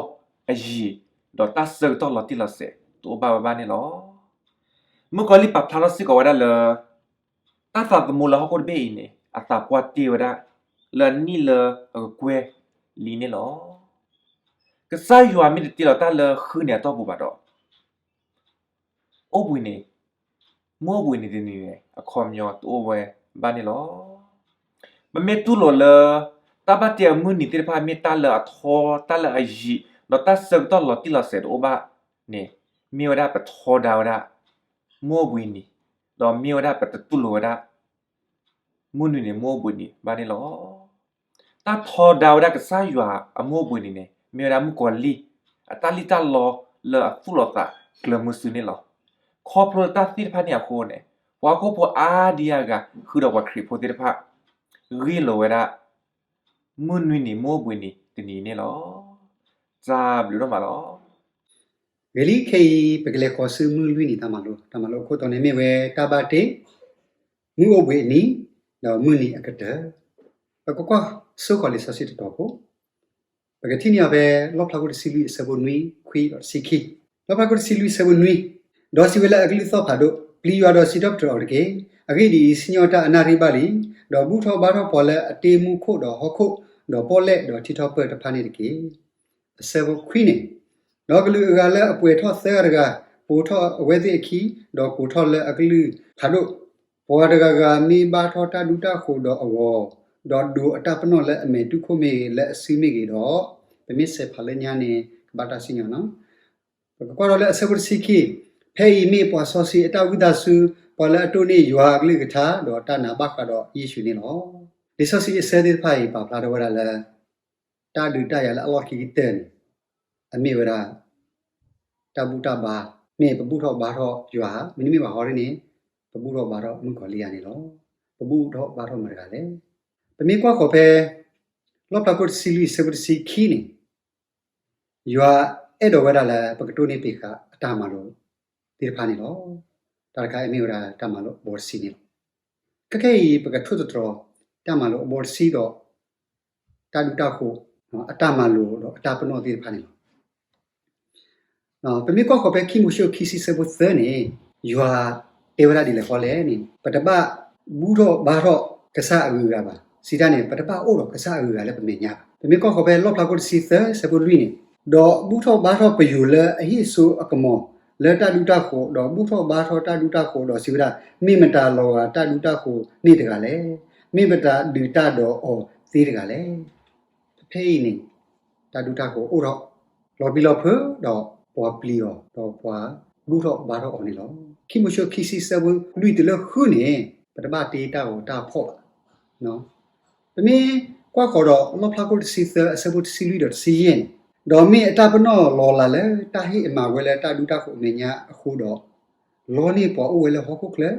အယံာ် ဒီးတၢ်ဆၢကတီၢ်လီၤတံၢ်လီၤဆဲး တအိၣ်ဘၣ်ဝဲဘၣ်န့ၣ်လီၤ. မုၣ်ကီၤလံၢ်ပာ်ဖျါထီၣ်စ့ၢ်ကီးဝဲဒၣ်လၢ တၢ်သးသမူလၢဟီၣ်ခိၣ်တဘ့ၣ်အံၤန့ၣ် အသးပှၢ်တ့ၢ်ဝဲဒၣ် လၢအနံၣ်လၢအကကွဲၢ်လံန့ၣ်လီၤ. ကစၢ်ယွၤမ့ၢ်တတ့လီၤတၢ်လၢဃုနံၤအတီၢ်ပူၤဘၣ်ဒီး အိၣ်ဘှံးနံၤ, မုၢ်အိၣ်ဘှံးနံၤတနံၤန့ၣ် အခီပညီတအိၣ်ဝဲဘၣ်န့ၣ်လီၤ. ပမ့ၢ်တူၢ်လိာ်လၢ တၢ်ဘၣ်တ့အမုၢ်နံၤသ့ၣ်တဖၣ် မ့ၢ်တၢ်လၢအထီ တၢ်လၢအယံာ် ဒီးတၢ်ဆၢကတီၢ်လီၤတံၢ်လီၤဆဲးတအိၣ်ဘၣ်န့ၣ် မ့ၢ်ဝဲဒၣ်ပထီဒါဝဲဒၣ် မုၢ်အိၣ်ဘှံးနံၤ, ဒီးမ့ၢ်ဝဲဒၣ်ပတတူၢ်လိာ်ဝဲဒၣ် မုၢ်နွံနံၤမုၢ်အိၣ်ဘှံးနံၤဘၣ်န့ၣ်လီၤ. တၢ်ထီဒါဝဲဒၣ်ကစၢ်ယွၤအမုၢ်အိၣ်ဘှံးနံၤန့ၣ် မ့ၢ်ဝဲဒၣ်မုၣ်ကီၤလံၢ် အတၢ်လံၣ်တၢ်လီလၢအသူၣ်လီၤသးကျၢၤမုဆူန့ၣ်လီၤ. ခီဖျိလၢတၢ်သ့ၣ်တဖၣ်န့ၣ်အဃိန့ၣ် ပှၤဟီၣ်ခိၣ်ဖိအါဒံအါဂၤဃုာ်ဒီးပှၤခရံာ်ဖိသ့ၣ်တဖၣ် ဂ့ၢ်လိာ်ဝဲဒၣ် မုၢ်နွံနံၤမုၢ်အိၣ်ဘှံးနံၤတနံၤန့ၣ်လီၤ. တၢ်ဘျုးဒိၣ်မးလီၤ. ဂ့ၤလံခဲအံၤ ပကလဲၤဃီၤဆူမုၢ်လွံၢ်နံၤတၢ်မၤလိ, တၢ်မၤလိအခိၣ်တီန့ၣ်မ့ၢ်ဝဲတၢ်ဘၣ်တ့ မုၢ်အိၣ်ဘှံးအနံၤ, ဒီးမုၢ်နံၤအကတၢၢ်. ပကကွၢ်ဆိဃီၤလံာ်စီဆှံတတီၤဖိ, ပကထံၣ်န့ၢ်အီၤဖဲ လီၣ်ဖျါခိၣ်တဆံလွံၢ်အဆၢဖိနွံ, ခွံဒီးတဆံခံ, လီၣ်ဖျါခိၣ်တဆံလွံၢ်အဆၢဖိနွံ, ဒီးစံးဝဲလၢအကလုၢ်သီၣ်ဖးဒိၣ်, ပျံၤယွၤဒီးစံးထီၣ်ပတြၢၤအီၤတက့ၢ်. အဂ့ၢ်ဒ်အံၤ, စံၣ်ညီၣ်တၢ်အနၣ်ရံၣ်ဘၣ်လံ, ဒီးဘူၣ်ထီၣ်ဘါထီၣ်ပှၤလၢအတ့မူခိၣ်ဒီးဟီၣ်ခိၣ်, ဒီးပီၣ်လဲၣ်ဒီးထံထီၣ်ပၢၢ်တဖၣ်န့ၣ်တက့ၢ်. အဆၢဖိခွံန့ၣ်, ဒီးကလူးအဂၤလၢအပှဲၤထီၣ်သၢဂၤတဂၤ, ပိာ်ထီၣ်အဝဲသ့ၣ်အခံ, ဒီးကိးထီၣ်လၢအကလုၢ်ဖးဒိၣ်, ပှၤတဂၤဂၤမ့ၢ်ဘါထီၣ်တၢ်ဒူတၢ်ဃိၤဒီးအဂီၤ, ဒီးဒိးအတၢ်ပနီၣ်လၢအမဲာ်တူၢ်ခိၣ်မ့ၢ်ဂ့ၤ, လၢအစုမ့ၢ်ဂ့ၤဒီး, ပမ့ၢ်ဆဲးဖးလၢညါန့ၣ် ကဘၣ်တၢ်စံၣ်ညီၣ်နီၤ. ပကကွၢ်ထီၣ်လၢအဆၢဖိတဆံခံ, ဖဲအံၤမ့ၢ်ပှၤစီဆှံအတၢ်ဝံသးစူၤ, ပှၤလၢအတိၢ်န့ၢ်ယွၤအကလုၢ်ကထါ, ဒီးတၢ်နာ်ဘၣ်ဃးဒီးယ့ၣ်ၡူးန့ၣ်လီၤ. လံာ်စီဆှံအဆၢသ့ၣ်တဖၣ်အံၤ ပာ်ဖျါထီၣ်ဝဲဒၣ်လၢ တၢ်ဒုးတၢ်ယၤလၢအလီၢ်ခံကတၢၢ်န့ၣ် အမ့ၢ်ဝဲဒၣ် တၢ်ဘူၣ်တၢ်ဘါ, မ့ၢ်ပဘူၣ်ထီၣ်ဘါထီၣ်ယွၤ, မ့တမ့ၢ်ဘၣ်ဟီဒ်န့ၣ် ပဘူၣ်ထီၣ်ဘါထီၣ်မုၣ်ကီၤလံၢ်ယၤန့ၣ်လီၤ. ပဘူၣ်ထီၣ်ဘါထီၣ်မတၤတဂၤလဲၣ်. ပမ့ၢ်ကွၢ်ဃီၤဖဲ လီၣ်ဖျါခိၣ်တဆံလွံၢ် ဆၢဖိတဆံခံန့ၣ် ယွၤအဲၣ်ဒိးဝဲဒၣ်လၢပကတိၢ်န့ၢ်ပ့ၤဃာ်အတၢ်မၤလိာ်သ့ၣ်တဖၣ်န့ၣ်လီၤ. တၢ်တခါအံၤမ့ၢ်ဝဲဒၣ်တၢ်မၤလိာ်အဘီတဆံန့ၣ်လီၤ. ခဲကနံၣ်အံၤ ပကထိၣ်သတြီၤ တၢ်မၤလိာ်အဘီတဆံဒီး တၢ်ဒူတၢ်ဃိး, အတၢ်မၤလိာ်ဒီးအတၢ်ပနီၣ်သ့ၣ်တဖၣ်န့ၣ်လီၤ. ပမ့ၢ်ကွၢ်ဃီၤဖဲခံမိၤၡ့ခံဆံဆၢဖိသၢန့ၣ်, ယွၤတဲဝဲဒၣ်ဒ်လဲၣ်ဃီလဲၣ်န့ၣ်, ပတဘၣ်ဘူၣ်ထီၣ်ဘါထီၣ်ကစၢ်အဂုၤအဂၤဘၣ်. စံးတၢ်န့ၣ် ပတဘၣ်အိၣ်ဒီးကစၢ်အဂုၤအဂၤလၢပမဲာ်ညါဘၣ်. ပမ့ၢ်ကွၢ်ဃီၤဖဲလီၣ်ဖျါခိၣ်တဆံသၢဆၢဖိလွံၢ်န့ၣ်, ဒီးဘူၣ်ထီၣ်ဘါထီၣ်ပယိၤလၢအဟံၣ်စိအကမီၤ လၢတၢ်ဒူတၢ်ဃိး, ဒီးဘူၣ်ထီၣ်ဘါထီၣ်တၢ်ဒူတၢ်ဃိး, ဒီးစံးဝဲဒၣ်, မ့ၢ်မတၤလီၤဂာ်တၢ်ဒူတၢ်ဃိးန့ၣ်တဂၤလဲၣ်. မ့ၢ်မတၤဒုးတၢ်ဒီးအီၤသ့တဂၤလဲၣ်. ဖဲအံၤန့ၣ် တၢ်ဒူတၢ်ဃိးအိၣ်ထီၣ် လီၤပျံၤလီၤဖုးဒီးပှၤပျံၤအီၤ ဒီးပှၤဘူၣ်ထီၣ်ဘါထီၣ်အီၤန့ၣ်လီၤ. ခံမိၤၡ့ခံဆံဆၢဖိလွံၢ်တုၤလၢဃုန့ၣ် ပတဘၣ်တ့တၢ်ဂီၤတၢ်ဖီၣ်ဘၣ်. ပမ့ၢ်ကွၢ်ဃီၤဒီးလီၣ်ဖျါခိၣ်တဆံသၢအဆၢဖိတဆံလွံၢ်ဒီးတဆံယဲၢ်န့ၣ်, ဒီးမ့ၢ်အတၢ်ပနီၣ်လီၤလးလၢတၢ်ဟ့ၣ်အမၤဝဲလၢတၢ်ဒူတၢ်ဃိးအမဲာ်ညါအဃိဒီး လီန့ၢ်ပှၤအိၣ်ဝဲလၢဟီၣ်ခိၣ်ချၢ,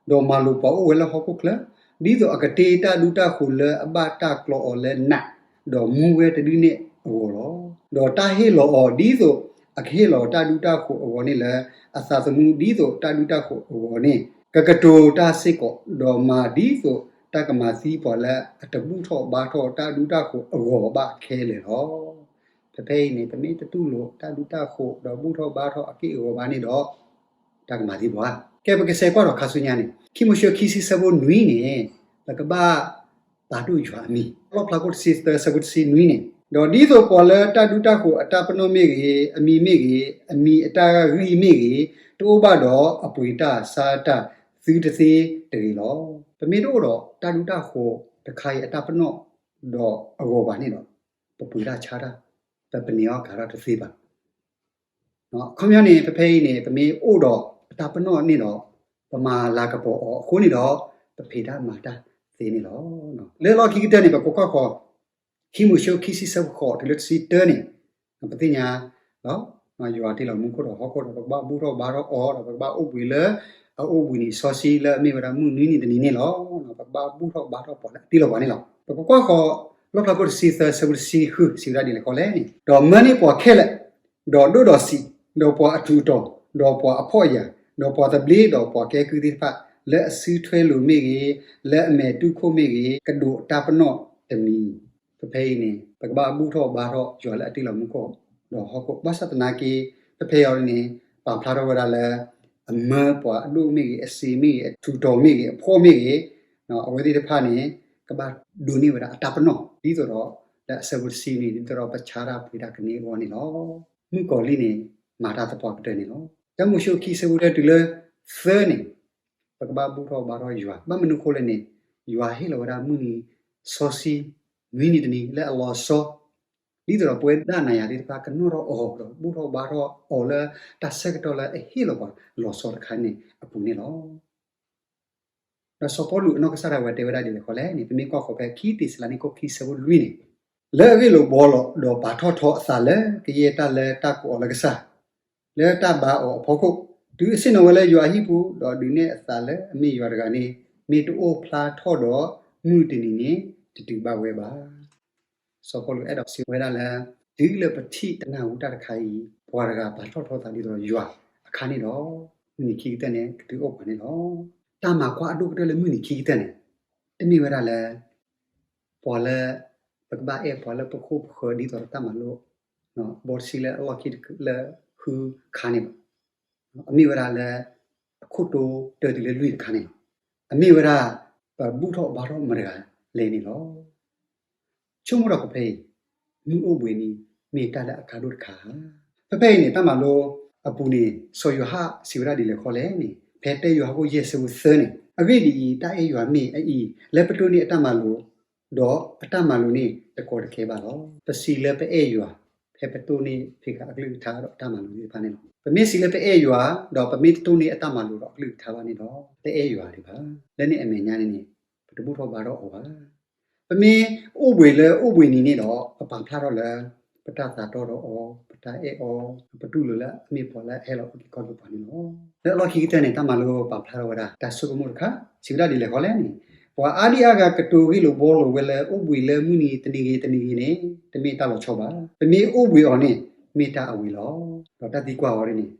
ဒီးမၤလိာ်ပှၤအိၣ်ဝဲလၢဟီၣ်ခိၣ်ချၢ, ဒ်သိးအကတ့တၢ်ဒူတၢ်ဃိးလၢအဘၣ်တၢ်ကျီအီၤလၢနး, ဒီးမူဝဲတဒုန့ၣ်အဂီၢ်လီၤ. ဒီးတၢ်ဟ့ၣ်လီၤအီၤဒ်သိးအကဟ့ၣ်လီၤတၢ်ဒူတၢ်ဃိးအဂီၢ်န့ၣ်လၢ အသးသမူဒ်သိးတၢ်ဒူတၢ်ဃိးအဂီၢ်န့ၣ် ကကတိၤတၢ်စ့ၢ်ကီး, ဒီးမၤဒ်သိးတၢ်ကမၤသံပှၤလၢအတဘူၣ်ထီၣ်ဘါထီၣ်တၢ်ဒူတၢ်ဃိးအဂီၢ်ဘၣ်ခဲလၢာ်လီၤ. ဖဲဖဲအံၤန့ၣ် ပမ့ၢ်တတူၢ်လိာ်တၢ်ဒူတၢ်ဃိး ဒီးဘူၣ်ထီၣ်ဘါထီၣ်အက့ၢ်အဂီၤဘၣ်န့ၣ်ဒီး တၢ်ကမၤသံပှၤ. ကဲ ပကစဲးကွၢ်ဒီးခါဆူညါန့ၣ် ခံမိၤၡ့ခံဆံဆၢဖိနွံန့ၣ် ပကဘၣ်ပာ်ဒိၣ်ယွၤအမံၤ. လီၣ်ဖျါခိၣ်တဆံသၢဆၢဖိတဆံနွံန့ၣ်, ဒီးဒ်သိးပှၤလၢတၢ်ဒူတၢ်ဃိးအတၢ်ပနီၣ်မ့ၢ်ဂ့ၤ, အမံၤမ့ၢ်ဂ့ၤ, အမံၤအတၢ်ဂံၢ်မ့ၢ်ဂ့ၤ, တအိၣ်ဘၣ်ဒီးအပှ့ၤတၢ်ဆါတၢ်သုတသ့တဂ့ၤလီၤ. ပမ့ၢ်တအိၣ်ဒီးတၢ်ဒူတၢ်ဃိးတခါအံၤအတၢ်ပနီၣ်ဒီးအဂီၢ်ဘၣ်န့ၣ်ဒီး ပပှ့ၤတၢ်ဆါတၢ်, ပပန့ၢ်အီၣ်ကၤထီၣ်တသ့ဘၣ်. အခီပညီန့ၣ် ဖဲဖဲအံၤန့ၣ် ပမ့ၢ်အိၣ်ဒီးအတၢ်ပနီၣ်န့ၣ်ဒီး ပမၤလၤကပီၤအီၤအဃိန့ၣ်ဒီး ပဖံးတၢ်မၤတၢ်သ့န့ၣ်လီၤ. လၢလီၢ်ခံကတၢၢ်န့ၣ် ပကကွၢ်ဃီၤ ခံမိၤၡ့ခံဆံဆၢဖိဃိးတုၤလၢတဆံတၢန့ၣ် ပသ့ၣ်ညါ ယွၤတ့လီၤမူခိၣ်ဒီးဟီၣ်ခိၣ်ဒီး ပကဘၣ်ဘူၣ်ထီၣ်ဘါထီၣ်အီၤဒီး ပကဘၣ်အိၣ်ဘှံးလၢအအိၣ်ဘှံးနံၤစီဆှံလၢအမ့ၢ်ဝဲဒၣ်မုၢ်နွံနံၤတနံၤန့ၣ်လီၤ. ပကဘၣ်ဘူၣ်ထီၣ်ဘါထီၣ်ပှၤလၢအတ့လီၤပှၤန့ၣ်လီၤ. ပကကွၢ်ဃီၤ လီၣ်ဖျါခိၣ်တဆံသၢဆၢဖိတဆံဃု စံးဝဲဒၣ်ဒ်လဲၣ်ဃီလဲၣ်န့ၣ်, ဒီးမၢန့ၢ်ပှၤခဲလၢာ်, ဒီးဒိၣ်ဒီးဆံး, ဒီးပှၤအထူးအတီၤ, ဒီးပှၤအဖှီၣ်ယာ်, ဒီးပှၤသဘျ့, ဒီးပှၤကဲကုၢ်သ့ၣ်တဖၣ်, လၢအစုထွဲလိာ်မ့ၢ်ဂ့ၤ, လၢအမဲာ်တူၢ်ခိၣ်မ့ၢ်ဂ့ၤ, ကဒိးတၢ်ပနီၣ်တမံၤ. ဖဲဖဲအံၤန့ၣ် ပကဘၣ်ဘူၣ်ထီၣ်ဘါထီၣ်ယွၤလၢအတ့လီၤမူခိၣ် ဒီးဟီၣ်ခိၣ် ဘၣ်ဆၣ်သနာ်က့ ဖဲဖဲအံၤန့ၣ် ပာ်ဖျါထီၣ်ဝဲဒၣ်လၢ အမၢပှၤအဒိၣ်မ့ၢ်ဂ့ၤ, အဆံးမ့ၢ်ဂ့ၤ, အထူးတီၤမ့ၢ်ဂ့ၤ, အဖှီၣ်မ့ၢ်ဂ့ၤ, အဝဲသ့ၣ်တဖၣ်န့ၣ် ကဘၣ်ဒိးန့ၢ်ဝဲဒၣ်အတၢ်ပနီၣ် ဒ်သိးဒီး လၢအဆၢဖိတဆံန့ၣ် ဒ်သိးဒီးပဆါတၢ်ပှ့ၤတၢ်ကန့ၢ်အဂီၢ်န့ၣ်လီၤ. မုၣ်ကီၤလံၢ်န့ၣ် မၤတၢ်သပှၢ်ကတၢၢ်န့ၣ်လီၤ. တၢမိၤၡ့ခံဆၢဖိတၢတုၤလၢသၢန့ၣ် ပကဘၣ်ဘူၣ်ထီၣ်ဘါထီၣ်ယွၤ ဘၣ်မနုၤအဃိလဲၣ်န့ၣ် ယွၤဟ့ၣ်လီၤဝဲဒၣ်မုၢ်နံၤစီဆှံ နွံနံၤတနံၤလၢအလီၤဆီ ဒ်သိးဒီးပဝဲဒၣ်နၤယၤသ့ၣ်တဖၣ် ကနီၣ်ထီၣ်အီၤ ဒီးဘူၣ်ထီၣ်ဘါထီၣ်အီၤလၢတၢ်ဆၢကတီၢ်လၢအဟ့ၣ်လီၤပှၤလီၤဆီတခါန့ၣ်အပူၤန့ၣ်လီၤ. ဒီးစီၤပီလူးအနီၢ်ကစၢ်ဒၣ်ဝဲတဲဝဲဒၣ်ဒ်လဲၣ်ဃီလဲၣ်န့ၣ် ပမ့ၢ်ကွၢ်ဃီၤဖဲခံတ့ၤစၤလနံခိၣ်ခံဆၢဖိလွံၢ်န့ၣ်, လၢအဂ့ၢ်လိာ်ဘှီလိာ် ဒီးပာ်ထီၣ်ထီအသးလၢကယဲၢ်တၢ်လၢတၢ်ကိးအီၤလၢကစၢ် လၢတၢ်ဘါအီၤအဖီခိၣ်, တုၤအဆ့ၣ်နီၤဝဲလၢယွၤအဟံၣ်ပူၤ, ဒီးဒုးနဲၣ်အသးလၢအမ့ၢ်ယွၤတဂၤန့ၣ်, မ့ၢ်တအိၣ်ဖျါထီၣ်ဒီးမုၢ်တနံၤန့ၣ် တတုၤဘၣ်ဝဲဘၣ်. စီၤပီလူးအဲၣ်ဒိးစံးဝဲဒၣ်လၢ တုၤလၢပထံၣ်တနၢ်ဟူတၢ်တခါအံၤ, ပှၤတဂၤပာ်ထီၣ်ထီသးဒ်သိးဒီးယွၤအခါန့ၣ်ဒီး, မုၢ်နံၤခံကတၢၢ်န့ၣ် ကတုၤအိၣ်ပှၤန့ၣ်လီၤ. တၢ်မၤကွၢ်အဒိၣ်ကတၢၢ်လၢမုၢ်နံၤခံကတၢၢ်န့ၣ် တမ့ၢ်ဝဲဒၣ်လၢ ပှၤလၢ ပကဘၣ်အဲၣ်ပှၤလၢပခိၣ်ပဃၢၤဒ်သိးဒီးတၢ်မၤလိ ဘီတဆံလၢအလီၢ်ခံတလၢဃုခါန့ၣ်ဘၣ်. အမ့ၢ်ဝဲဒၣ်လၢ အခိၣ်တိတၢတုၤလၢလွံၢ်တခါန့ၣ်လီၤ. အမ့ၢ်ဝဲဒၣ် ပဘူၣ်ထီၣ်ဘါထီၣ်မတၤတဂၤလဲၣ်န့ၣ်လီၤ. ဆိကမိၣ်ဒီးဖဲအံၤ မုၢ်အိၣ်ဘှံးနံၤ မ့ၢ်တၢ်လၢအကါဒိၣ်တခါဧါ. ဖဲဖဲအံၤန့ၣ် တၢ်မၤလိအပူၤန့ၣ် စီၤယိၤဟၣ်စံးဝဲဒၣ်ဒ်လဲၣ်ဃီလဲၣ်န့ၣ် ဖဲတၢယိၤဟၣ်ခိၣ်ယဲၢ်ဆၢဖိသၢန့ၣ်, အဂ့ၢ်ဒ်အံၤ, တၢ်အဲၣ်ယွၤမ့ၢ်အအံၤ လၢပတိၢ်န့ၢ်အတၢ်မၤလိာ်, ဒီးအတၢ်မၤလိာ်န့ၣ်တကီတခဲဘၣ်လီၤ. ပစံးလၢပအဲၣ်ယွၤ ဖဲပတိၢ်န့ၢ်ဖံးဃာ်အကလုၢ်ကထါဒီးအတၢ်မၤလိာ်သ့ၣ်တဖၣ်န့ၣ်လီၤ. ပမ့ၢ်စံးလၢပအဲၣ်ယွၤ, ဒီးပမ့ၢ်တတိၢ်န့ၢ်အတၢ်မၤလိာ်ဒီးအကလုၢ်ကထါဘၣ်န့ၣ်ဒီး တအဲၣ်ယွၤဒံးဘၣ်. လၢန့ၣ်အမဲာ်ညါန့ၣ်န့ၣ် ပတဘူၣ်ထီၣ်ဘါထီၣ်အီၤဘၣ်. ပမ့ၢ်အိၣ်ဘှံးလၢအိၣ်ဘှံးနံၤန့ၣ်ဒီး ပပာ်ဖျါထီၣ်လၢ ပတၢ်သးတီဒီးအီၤ, ပတၢ်အဲၣ်အီၤ, ပတူၢ်လိာ်လၢအမ့ၢ်ပှၤလၢအဟဲလီၤအုၣ်က့ၤခီၣ်က့ၤပှၤန့ၣ်လီၤ. လၢအလီၢ်ခံကတၢၢ်န့ၣ် တၢ်မၤလိပာ်ဖျါထီၣ်ဝဲဒၣ် တၢ်ဆိကမိၣ်တခါ စံးဝဲဒၣ်ဒ်လဲၣ်ဃီလဲၣ်န့ၣ်, ပှၤအါဒံအါဂၤကတိၤဂ့ၢ်လိာ်ဘှီလိာ်ဝဲလၢအိၣ်ဘှံးလၢမုၢ်နံၤတနံၤဂ့ၤတနံၤဂ့ၤန့ၣ် တမ့ၢ်တၢ်လီၤဆီဘၣ်. ပမ့ၢ်အိၣ်ဘှံးအီၤန့ၣ် မ့ၢ်တၢ်အဝံၤလီၤ. ဒီးတၢ်သံကွၢ်အီၤဒ်န့ၣ်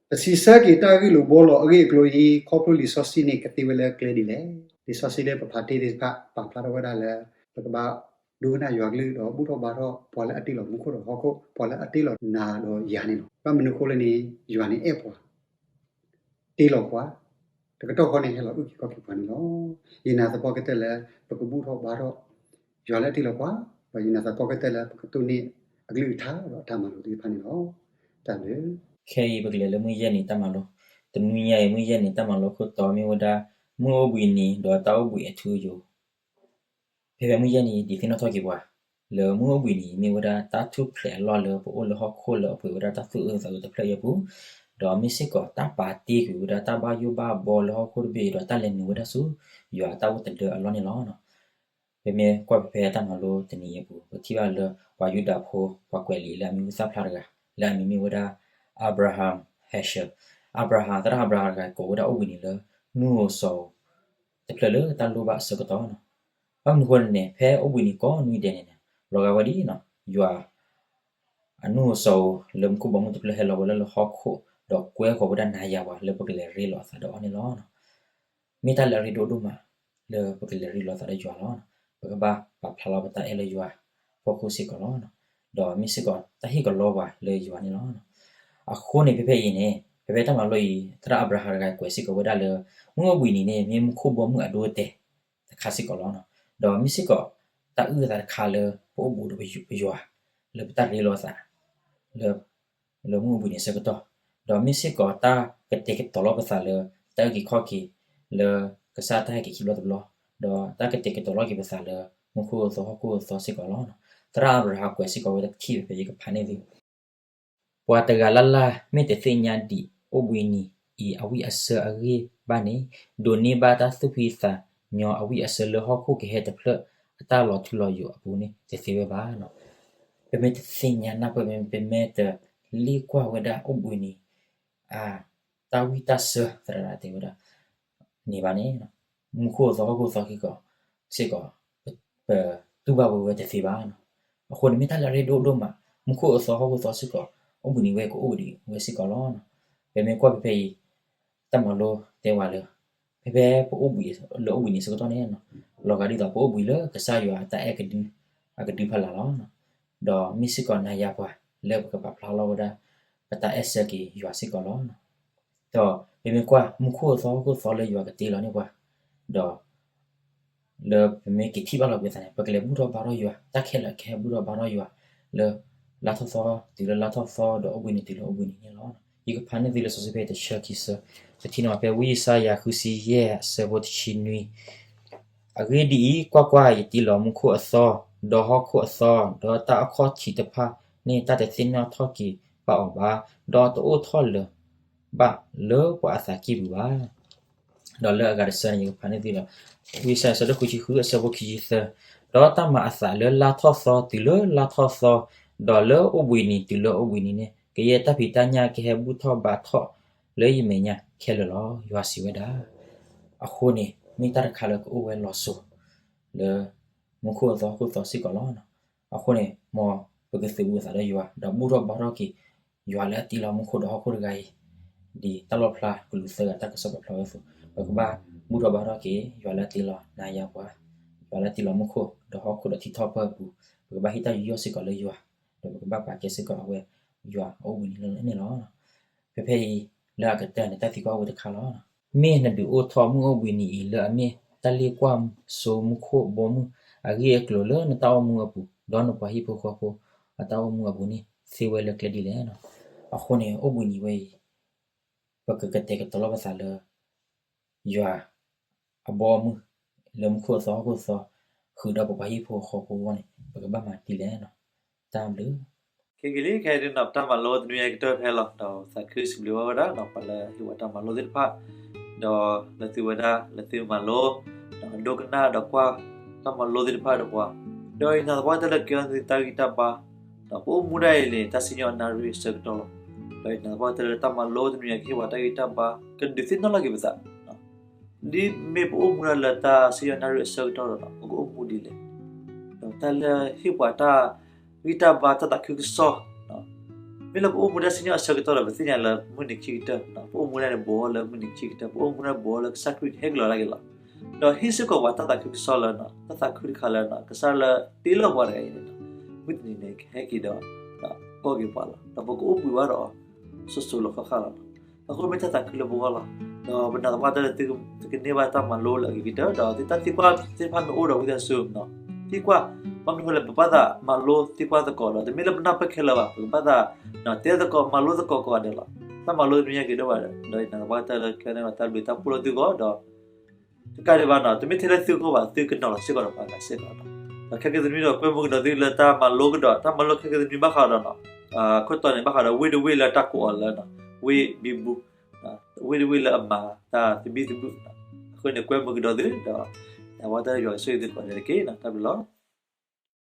ပစံးဆၢက့ၤတၢ်ဂ့ၢ်လိာ်ဘှီလိာ်အဂ့ၢ်အကျိၤအံၤ ခီဖျိလံာ်စီဆှံန့ၣ် ကသ့ဝဲလၢကျဲဒ်လဲၣ်. လံာ်စီဆှံလၢပဖးတ့ၢ်သ့ၣ်တဖၣ် ပာ်ဖျါထီၣ်ဝဲဒၣ်လၢ ပကဘၣ်ဒိကနၣ်ယွၤကလုၢ်ဒီးဘူၣ်ထီၣ်ဘါထီၣ် ပှၤလၢအတ့လီၤမူခိၣ်ဒီးဟီၣ်ခိၣ်, ပှၤလၢအတ့လီၤနၤဒီးယၤန့ၣ်လီၤ. ဘၣ်မနုၤအဃိလဲၣ်န့ၣ် ယွၤန့ၣ်အဲၣ်ပှၤ တ့လီၤပှၤ, တကတီၢ်ဃီန့ၣ် ဟဲလီၤအုၣ်က့ၤခီၣ်က့ၤပှၤန့ၣ်လီၤ. ယနာ်သပှၢ်ကတၢၢ်လၢ ပကဘူၣ်ထီၣ်ဘါထီၣ် ယွၤလၢအတ့လီၤပှၤ, ဒီးယနာ်သပှၢ်ကတၢၢ်လၢပကတိၢ်န့ၢ်အကလုၢ်ကထါဒီးအတၢ်မၤလိာ်သ့ၣ်တဖၣ်န့ၣ်လီၤ. တၢ်ဘျုး ခဲအံၤပကလဲၤလၢမုၢ်ယဲၢ်နံၤတၢ်မၤလိ, တနွံညါအံၤ မုၢ်ယဲၢ်နံၤတၢ်မၤလိခိၣ်တီမ့ၢ်ဝဲဒၣ် မုၢ်အိၣ်ဘှံးနံၤဒီးတၢ်အိၣ်ဘှံးအထူအယိာ် ဖဲဖဲမုၢ်ယဲၢ်နံၤ ဒုးသ့ၣ်နီၣ်ထီၣ်က့ၤပှၤ လၢမုၢ်အိၣ်ဘှံးနံၤမ့ၢ်ဝဲဒၣ်တၢ်ထူၣ်ဖျဲးအလီၢ်လၢပအိၣ်လၢဟီၣ်ခိၣ်လၢအပှဲၤဝဲဒၣ်တၢ်သူၣ်အၢသးအၢတဖျၢၣ်အံၤအပူၤ, ဒီးမ့ၢ်စ့ၢ်ကီးတၢ်ပာ်တ့ၢ်ကွံာ်ဝဲဒၣ်တၢ်ဘၣ်ယိၣ်ဘၣ်ဘီလၢဟီၣ်ခိၣ်တဘ့ၣ်အံၤဒီးတၢ်လဲၤနုာ်ဝဲဒၣ်ဆူ ယွၤအတၢ်အိၣ်သဒၢအလီၢ်န့ၣ်လီၤ. ပမ့ၢ်ကွၢ်ဖဲဖဲတၢ်မၤလိတနံၤအံၤအပူၤ ပထံၣ်ဘၣ်လၢပှၤယူဒၤဖိ ပှၤကွဲးလံာ်လၢအမံၤဟူသၣ်ဖျါတဂၤ လၢအမံၤမ့ၢ်ဝဲဒၣ် Abraham Heschel, Abraham သရၣ် Abraham တဂၤကိးဝဲဒၣ်အိၣ်ဘှံးနံၤလၢ နူၢ်ဧိၤစီၤဧိၤ တဖျၢၣ်လၢတၢ်လိၣ်ဘၣ်အဆၢကတီၢ်န့ၣ်, ဘၣ်မနုၤအဃိလဲၣ်န့ၣ် ဖဲအိၣ်ဘှံးနံၤကိးနွံဒဲးန့ၣ်န့ၣ် လီၤဂာ်ဝဲဒ် ယွၤ အနူၢ်ဧိၤစီၤဧိၤလၢမူခိၣ်ဘီမုၢ်တဖျၢၣ်ဟဲလီၤဝဲလၢဟီၣ်ခိၣ် ဒီးကွဲဃီၤဝဲဒၣ်နၤယၤပှၤလၢပကလဲၤရ့လိာ်အသးဒီးအီၤန့ၣ်လီၤ. မ့ၢ်တၢ်လၢအရ့ဒိၣ်ဒိၣ်မး လၢပကလဲၤရ့လိာ်အသးဒီးယွၤလီၤ. ပကဘၣ်ပာ်ဖျါလီၤပတၢ်အဲၣ်လၢယွၤဖီခိၣ်စ့ၢ်ကီးလီၤ. ဒီးမ့ၢ်စ့ၢ်ကီးတၢ်ဟ့ၣ်ကလီပှၤလၢယွၤန့ၣ်လီၤ. အဃိန့ၣ် ဖဲဖဲအံၤန့ၣ် ဖဲဖဲတၢ်မၤလိအံၤ သရၣ်အၤဘြၤဟၣ်တဂၤကွဲးစ့ၢ်ကီးဝဲဒၣ်လၢ မုၢ်အိၣ်ဘှံးနံၤန့ၣ် မ့ၢ်မူခိၣ်ဘီမုၢ်အဒိအတဲာ်တခါစ့ၢ်ကီးလီၤ. ဒီးမ့ၢ်စ့ၢ်ကီး တၢ်အုၣ်အသးတခါလၢပအိၣ်ဘူးဒီးပယွၤ လၢပတၢ်ရ့လိာ်သး လၢ လၢမုၢ်အိၣ်ဘှံးနံၤအဆၢကတီၢ်, ဒီးမ့ၢ်စ့ၢ်ကီးတၢ်ကတဲာ်ကတီၤလီၤပသးလၢ တၢ်အုၣ်က့ၤခီၣ်က့ၤ လၢကစၢ်တၢ်ဟဲက့ၤခံဘျီတဘျီ, ဒီးတၢ်ကတဲာ်ကတီၤလီၤက့ၤပသးလၢ မူခိၣ်အသီဟီၣ်ခိၣ်အသီစ့ၢ်ကီးလီၤ. သရၣ်အၤဘြၤဟၣ်ကွဲးစ့ၢ်ကီးဝဲတထံၣ်ဖဲဖဲယကဖးန့ၢ်သု ပှၤတဂၤလၢ်လၢ် မ့ၢ်တသ့ၣ်ညါဒံးအိၣ်ဘှံးနံၤအံၤအဝံၣ်အဆၢအဂ့ၢ်ဘၣ်န့ၣ်, ဒိးန့ၢ်ဘၣ်တၢ်သူၣ်ဖှံသးညီအဝံၣ်အဆၢလၢဟီၣ်ခိၣ်ကဟဲတဖျၢၣ်အတၢ်လီၤထူလီၤယိာ်အပူၤန့ၣ် တသ့ဝဲဘၣ်. ပမ့ၢ်တသ့ၣ်ညါနၢ်ပၢၢ် ပမ့ၢ်တလ့ၣ်ကွၢ်ဝဲဒၣ်အိၣ်ဘှံးနံၤ တၢ်ဝံၣ်တၢ်ဆၢ သရၣ်တဲဝဲဒၣ် န့ၣ်ဘၣ်န့ၣ်, မူခိၣ်အသီဟီၣ်ခိၣ်သီစ့ၢ်ကီး ပတူၢ်ဘၣ်ဝဲဝဲတသ့ဘၣ်. အဃိန့ၣ်မ့ၢ်တၢ်လၢအရ့ဒိၣ်ဒိၣ်မး, မူခိၣ်အသီဟီၣ်ခိၣ်သီစ့ၢ်ကီး အိၣ်ဘှံးနံၤဝဲကအိၣ်ဘှံးနံၤဝဲစ့ၢ်ကီးလီၤ. ပမ့ၢ်ကွၢ်ဖဲဖဲအံၤ တၢ်မၤလိတဲဝဲလၢ ဖဲဖဲပအိၣ်ဘှံးလၢအိၣ်ဘှံးနံၤဆၢကတီၢ်န့ၣ် လီၤဂာ်ဒ်သိးပအိၣ်ဘှံးလၢကစၢ်ယွၤအတၢ်အဲၣ်ကဒု အကဒုဖးလၢ်လီၤ. ဒီးမ့ၢ်စ့ၢ်ကီးနၤယၤပှၤလၢပကပာ်ဖျါလီၤဝဲဒၣ် ပတၢ်အဲၣ်ဆၢက့ၤယွၤစ့ၢ်ကီးလီၤ. ဒီးပမ့ၢ်ကွၢ်မူခိၣ်အသီဟီၣ်ခိၣ်သီလၢယွၤကတ့လီၤန့ၢ်ပှၤ, ဒီး လၢပမ့ၢ်က့ၤထံၣ်ဘၣ်လီၤပသးန့ၣ် ပကလဲၤဘူၣ်ထီၣ်ဘါထီၣ်ယွၤ, တၢ်ခဲလၢာ်ကဟဲဘူၣ်ထီၣ်ဘါထီၣ်ယွၤ လၢ လါထီၣ်သီတုၤလၢလါထီၣ်သီ ဒီးအိၣ်ဘှံးနံၤတုၤလၢအိၣ်ဘှံးနံၤန့ၣ်လီၤ. ယကဖးန့ၢ်သုလံာ်စီဆှံဖဲတဆၢခံဆၢ, ပထံၣ်န့ၢ်အီၤဖဲဝံယၡါယၤဃုဆံယဲၢ်အဆၢဖိတဆံနွံ အဂ့ၢ်ဒ်အံၤ, ကွၢ်ကွၢ်, ယတ့လီၤမူခိၣ်အသီ, ဒီးဟီၣ်ခိၣ်အသီ, ဒီးတၢ်အခီၣ်ထံးတဖၣ်န့ၣ် တၢ်တသ့ၣ်နီၣ်ထီၣ်က့ၤဘၣ်အီၤဘၣ်, ဒီးတအိၣ်ထီၣ်လၢၤဘၣ်လၢပှၤအသးကံၢ်ပူၤဘၣ်. ဒီးလၢအဂၤတဆၢန့ၣ် ယကဖးန့ၢ်သုလီၤ. ဝံယၡါယၤအဆၢဒိၣ်ဃုဆံဃုအဆၢဖိခံဆံသၢ, ဒီးတၢ်မၤအသးလၢလါထီၣ်သီတုၤလၢလါထီၣ်သီ, ဒီးလၢအိၣ်ဘှံးနံၤတုၤလၢအိၣ်ဘှံးနံၤန့ၣ် ကယဲၢ်တၢ်ဖံးတၢ်ညၣ်ကဟဲဘူၣ်ထီၣ်ဘါထီၣ်လၢယမဲာ်ညါခဲလၢာ်လီၤ. ယွၤစံးဝဲဒၣ် အဃိန့ၣ် မ့ၢ်တၢ်တခါလၢကအိၣ်ဝဲလီၤစိၤ လၢမူခိၣ်အသီဟီၣ်ခိၣ်သီစ့ၢ်ကီးလီၤ. အဃိန့ၣ် မ်ပကသုးဘူးအသးဒီးယွၤ ဒီးဘူၣ်ထီၣ်ဘါထီၣ်က့ၤ ယွၤလၢအတ့လီၤမူခိၣ်ဒီးဟီၣ်ခိၣ်တဂၤအံၤ ဒ်တၢ်လီၣ်ဖျါကလူးသၢဂၤတၢ်ကစီၣ်ပာ်ဖျါဝဲအသိး, ပကဘၣ်ဘူၣ်ထီၣ်ဘါထီၣ်က့ၤ ယွၤလၢအတ့လီၤနၤယၤပှၤ, ယွၤလၢအတ့လီၤမူခိၣ်ဒီးဟီၣ်ခိၣ်ဒီးထံထီၣ်ပၢၢ်အပူၤ, ပကဘၣ်ဟ့ၣ်တၢ်ယူးယီၣ်စ့ၢ်ကီးလၢယွၤ, ဒီးပကဘၣ်ပာ်ကဲစ့ၢ်ကီးအဝဲ ယွၤအအိၣ်ဘှံးနံၤလၢန့ၣ်လီၤ. ဖဲဖဲအံၤ လၢအကတၢၢ်န့ၣ် တၢ်သံကွၢ်အိၣ်ဝဲတခါလီၤ. မ့ၢ်နဒုးအိၣ်ထီၣ်မုၢ်အိၣ်ဘှံးနံၤအံၤလၢအမ့ၢ်တၢ်လ့ၣ်ကွၢ်စိမူခိၣ်ဘီမုၢ်အဂ့ၢ်အကျိၤလၢနတၢ်အိၣ်မူအပူၤ, ဒီးနပှၤဟံၣ်ဖိဃီဖိအတၢ်အိၣ်မူအပူၤန့ၣ် သ့ဝဲလၢကျဲဒ်လဲၣ်. အဃိန့ၣ် အိၣ်ဘှံးနံၤဝဲအံၤ ပကကတဲာ်ကတီၤလီၤပသးလၢ ယွၤအဘီအမုၢ် လၢမူခိၣ်အသီဟီၣ်ခိၣ်သီ ဃုာ်ဒီးပပှၤဟံၣ်ဖိဃီဖိအဂီၢ်န့ၣ် ပကဘၣ်မၤဒ်လဲၣ်. တၢ်ဘျုး ကဲက့ၤလံ ခဲအံၤဒ်န့ၣ် ပတၢ်မၤလိတနွံအံၤကတၢၢ်ဖဲလီၤ. ဒီးသးခုစံးဘျုးဘၣ်ဝဲဒၣ် ပှၤလၢဟ့ၣ်ပှၤတၢ်မၤလိသ့ၣ်တဖၣ်, ဒီးလၢသုဝဲဒၣ်လၢသုမၤလိ, ဒီးဒိကနၣ်ဒီးကွၢ်တၢ်မၤလိသ့ၣ်တဖၣ်ဒီးပှၤ, ဒီးယနာ်သပှၢ်ကတၢၢ်လၢကဲထီၣ်သုတၢ်ဂံၢ်တၢ်ဘါ, ဒီးပအိၣ်မူဒၣ်အံၤန့ၣ် တၢ်စံၣ်ညီၣ်အနၣ်ရံၣ်အဆၢကတီၢ်လီၤ. ဒီးယနာ်သပှၢ်ကတၢၢ်လၢတၢ်မၤလိတနွံအံၤကဟ့ၣ်ပှၤတၢ်ဂံၢ်တၢ်ဘါ ကဒုးသ့ၣ်နီၣ်လီၤက့ၤပသး ဒ်မ့ၢ်ပအိၣ်မူဒၣ်လၢတၢ်စံၣ်ညီၣ်နၣ်ရံၣ်အဆၢကတီၢ်ဒီး ပကအိၣ်မူဒ်လဲၣ်, ဒီးတၢ်လၢဟ့ၣ်ပှၤတၢ်ဂံၢ်တၢ်ဘါ တၢ်သးခုကစီၣ်, မ့ၢ်လၢပအိၣ်မူတၢ်စံၣ်ညီၣ်အဆၢကတီၢ်ဒီး ပသ့ၣ်ညါလၢမုၢ်နံၤခံကတၢၢ်, ပအိၣ်မူဒၣ်န့ၣ် ဘူးလၢမုၢ်နံၤခံကတၢၢ်, ပအိၣ်မူဒၣ်ဘူးလၢကစၢ်ခရံာ်ဟဲက့ၤလီၤဒၣ်က့ၤလီၤ. ဒီးဟ့ၣ်စ့ၢ်ကီးပှၤတၢ်သးခုကစီၣ်လၢ တၢ်သးခုတခါလၢ ကစၢ်လၢတ့လီၤပှၤတဂၤအံၤန့ၣ် မုၢ်တနံၤန့ၣ် ကဟဲက့ၤဒီး ကိးက့ၤပှၤလီၤ. ဒီးပကအိၣ်ဘှံးဘၣ်ဒီး စိၤစိၤလီၤဃၣ်ဃၣ်လီၤ. အဃိမ့ၢ်တၢ်သးခုလၢပဂီၢ်လီၤ. ဒီးပနာ်သပှၢ်တၢၢ်လၢသုကန့ၢ်ဘၣ်တၢ်မၤလိလၢအဂ့ၤကတၢၢ်, ဒီးသုတၢ်သံကွၢ်သ့ၣ်တဖၣ်မ့ၢ်အိၣ်ဒီးဝံသးစူၤ သံကွၢ်, ဘၣ်မနုၤဃိလဲၣ် ပဘၣ်သးမၤလိသံကွၢ်သကိးဒီး တမ့ၢ်လၢပနၢ်ပၢၢ်ခဲလၢာ်ဘၣ်, ပကဘၣ်သး တဲသကိးမၤလိသကိးကိးဂၤဒဲးလီၤ. တၢ်မၤလိတနွံအံၤကဒိၣ်ဘၣ်ဒီး ယနာ်သပှၢ်တၢၢ်လၢကဲထီၣ်တၢ်ဘျုးတၢ်ဖှိၣ်လၢသုဂီၢ်ဒီး တကးဒံးဘၣ်န့ၣ် တမ့ၢ်ထဲလၢသုဂီၢ်ဘၣ်, သုကနီၤလီၤစ့ၢ်ကီးဒီးပှၤဂၤစ့ၢ်ကီးလီၤ. ဒီးခဲကနံၣ်တနွံဒီး ကွဲမုာ်ကဒီးသုလၢတၢ်မၤလိကဒီး, တၢ်မၤလိခဲကနံၣ်တနွံဘၣ်ဃးဒီး ခိၣ်တီန့ၣ် ဘၣ်ဃးဒီးဝ့ၢ်တဝ့ၢ်လၢတၢ်ကိးအီၤလၢ ဝ့ၢ်ဘံဘူ, ဝ့ၢ်တဝ့ၢ်လၢအမၤတၢ်သဘံၣ်သဘုၣ်, အဃိန့ၣ် ကွဲမုာ်ကဒီးသုဒီး တၢ်ဘၣ်တၢ်ယွၤကဆိၣ်ဂ့ၤသုကိးဂၤဒဲးတက့ၢ်. တၢ်ဘျုးလီၤ.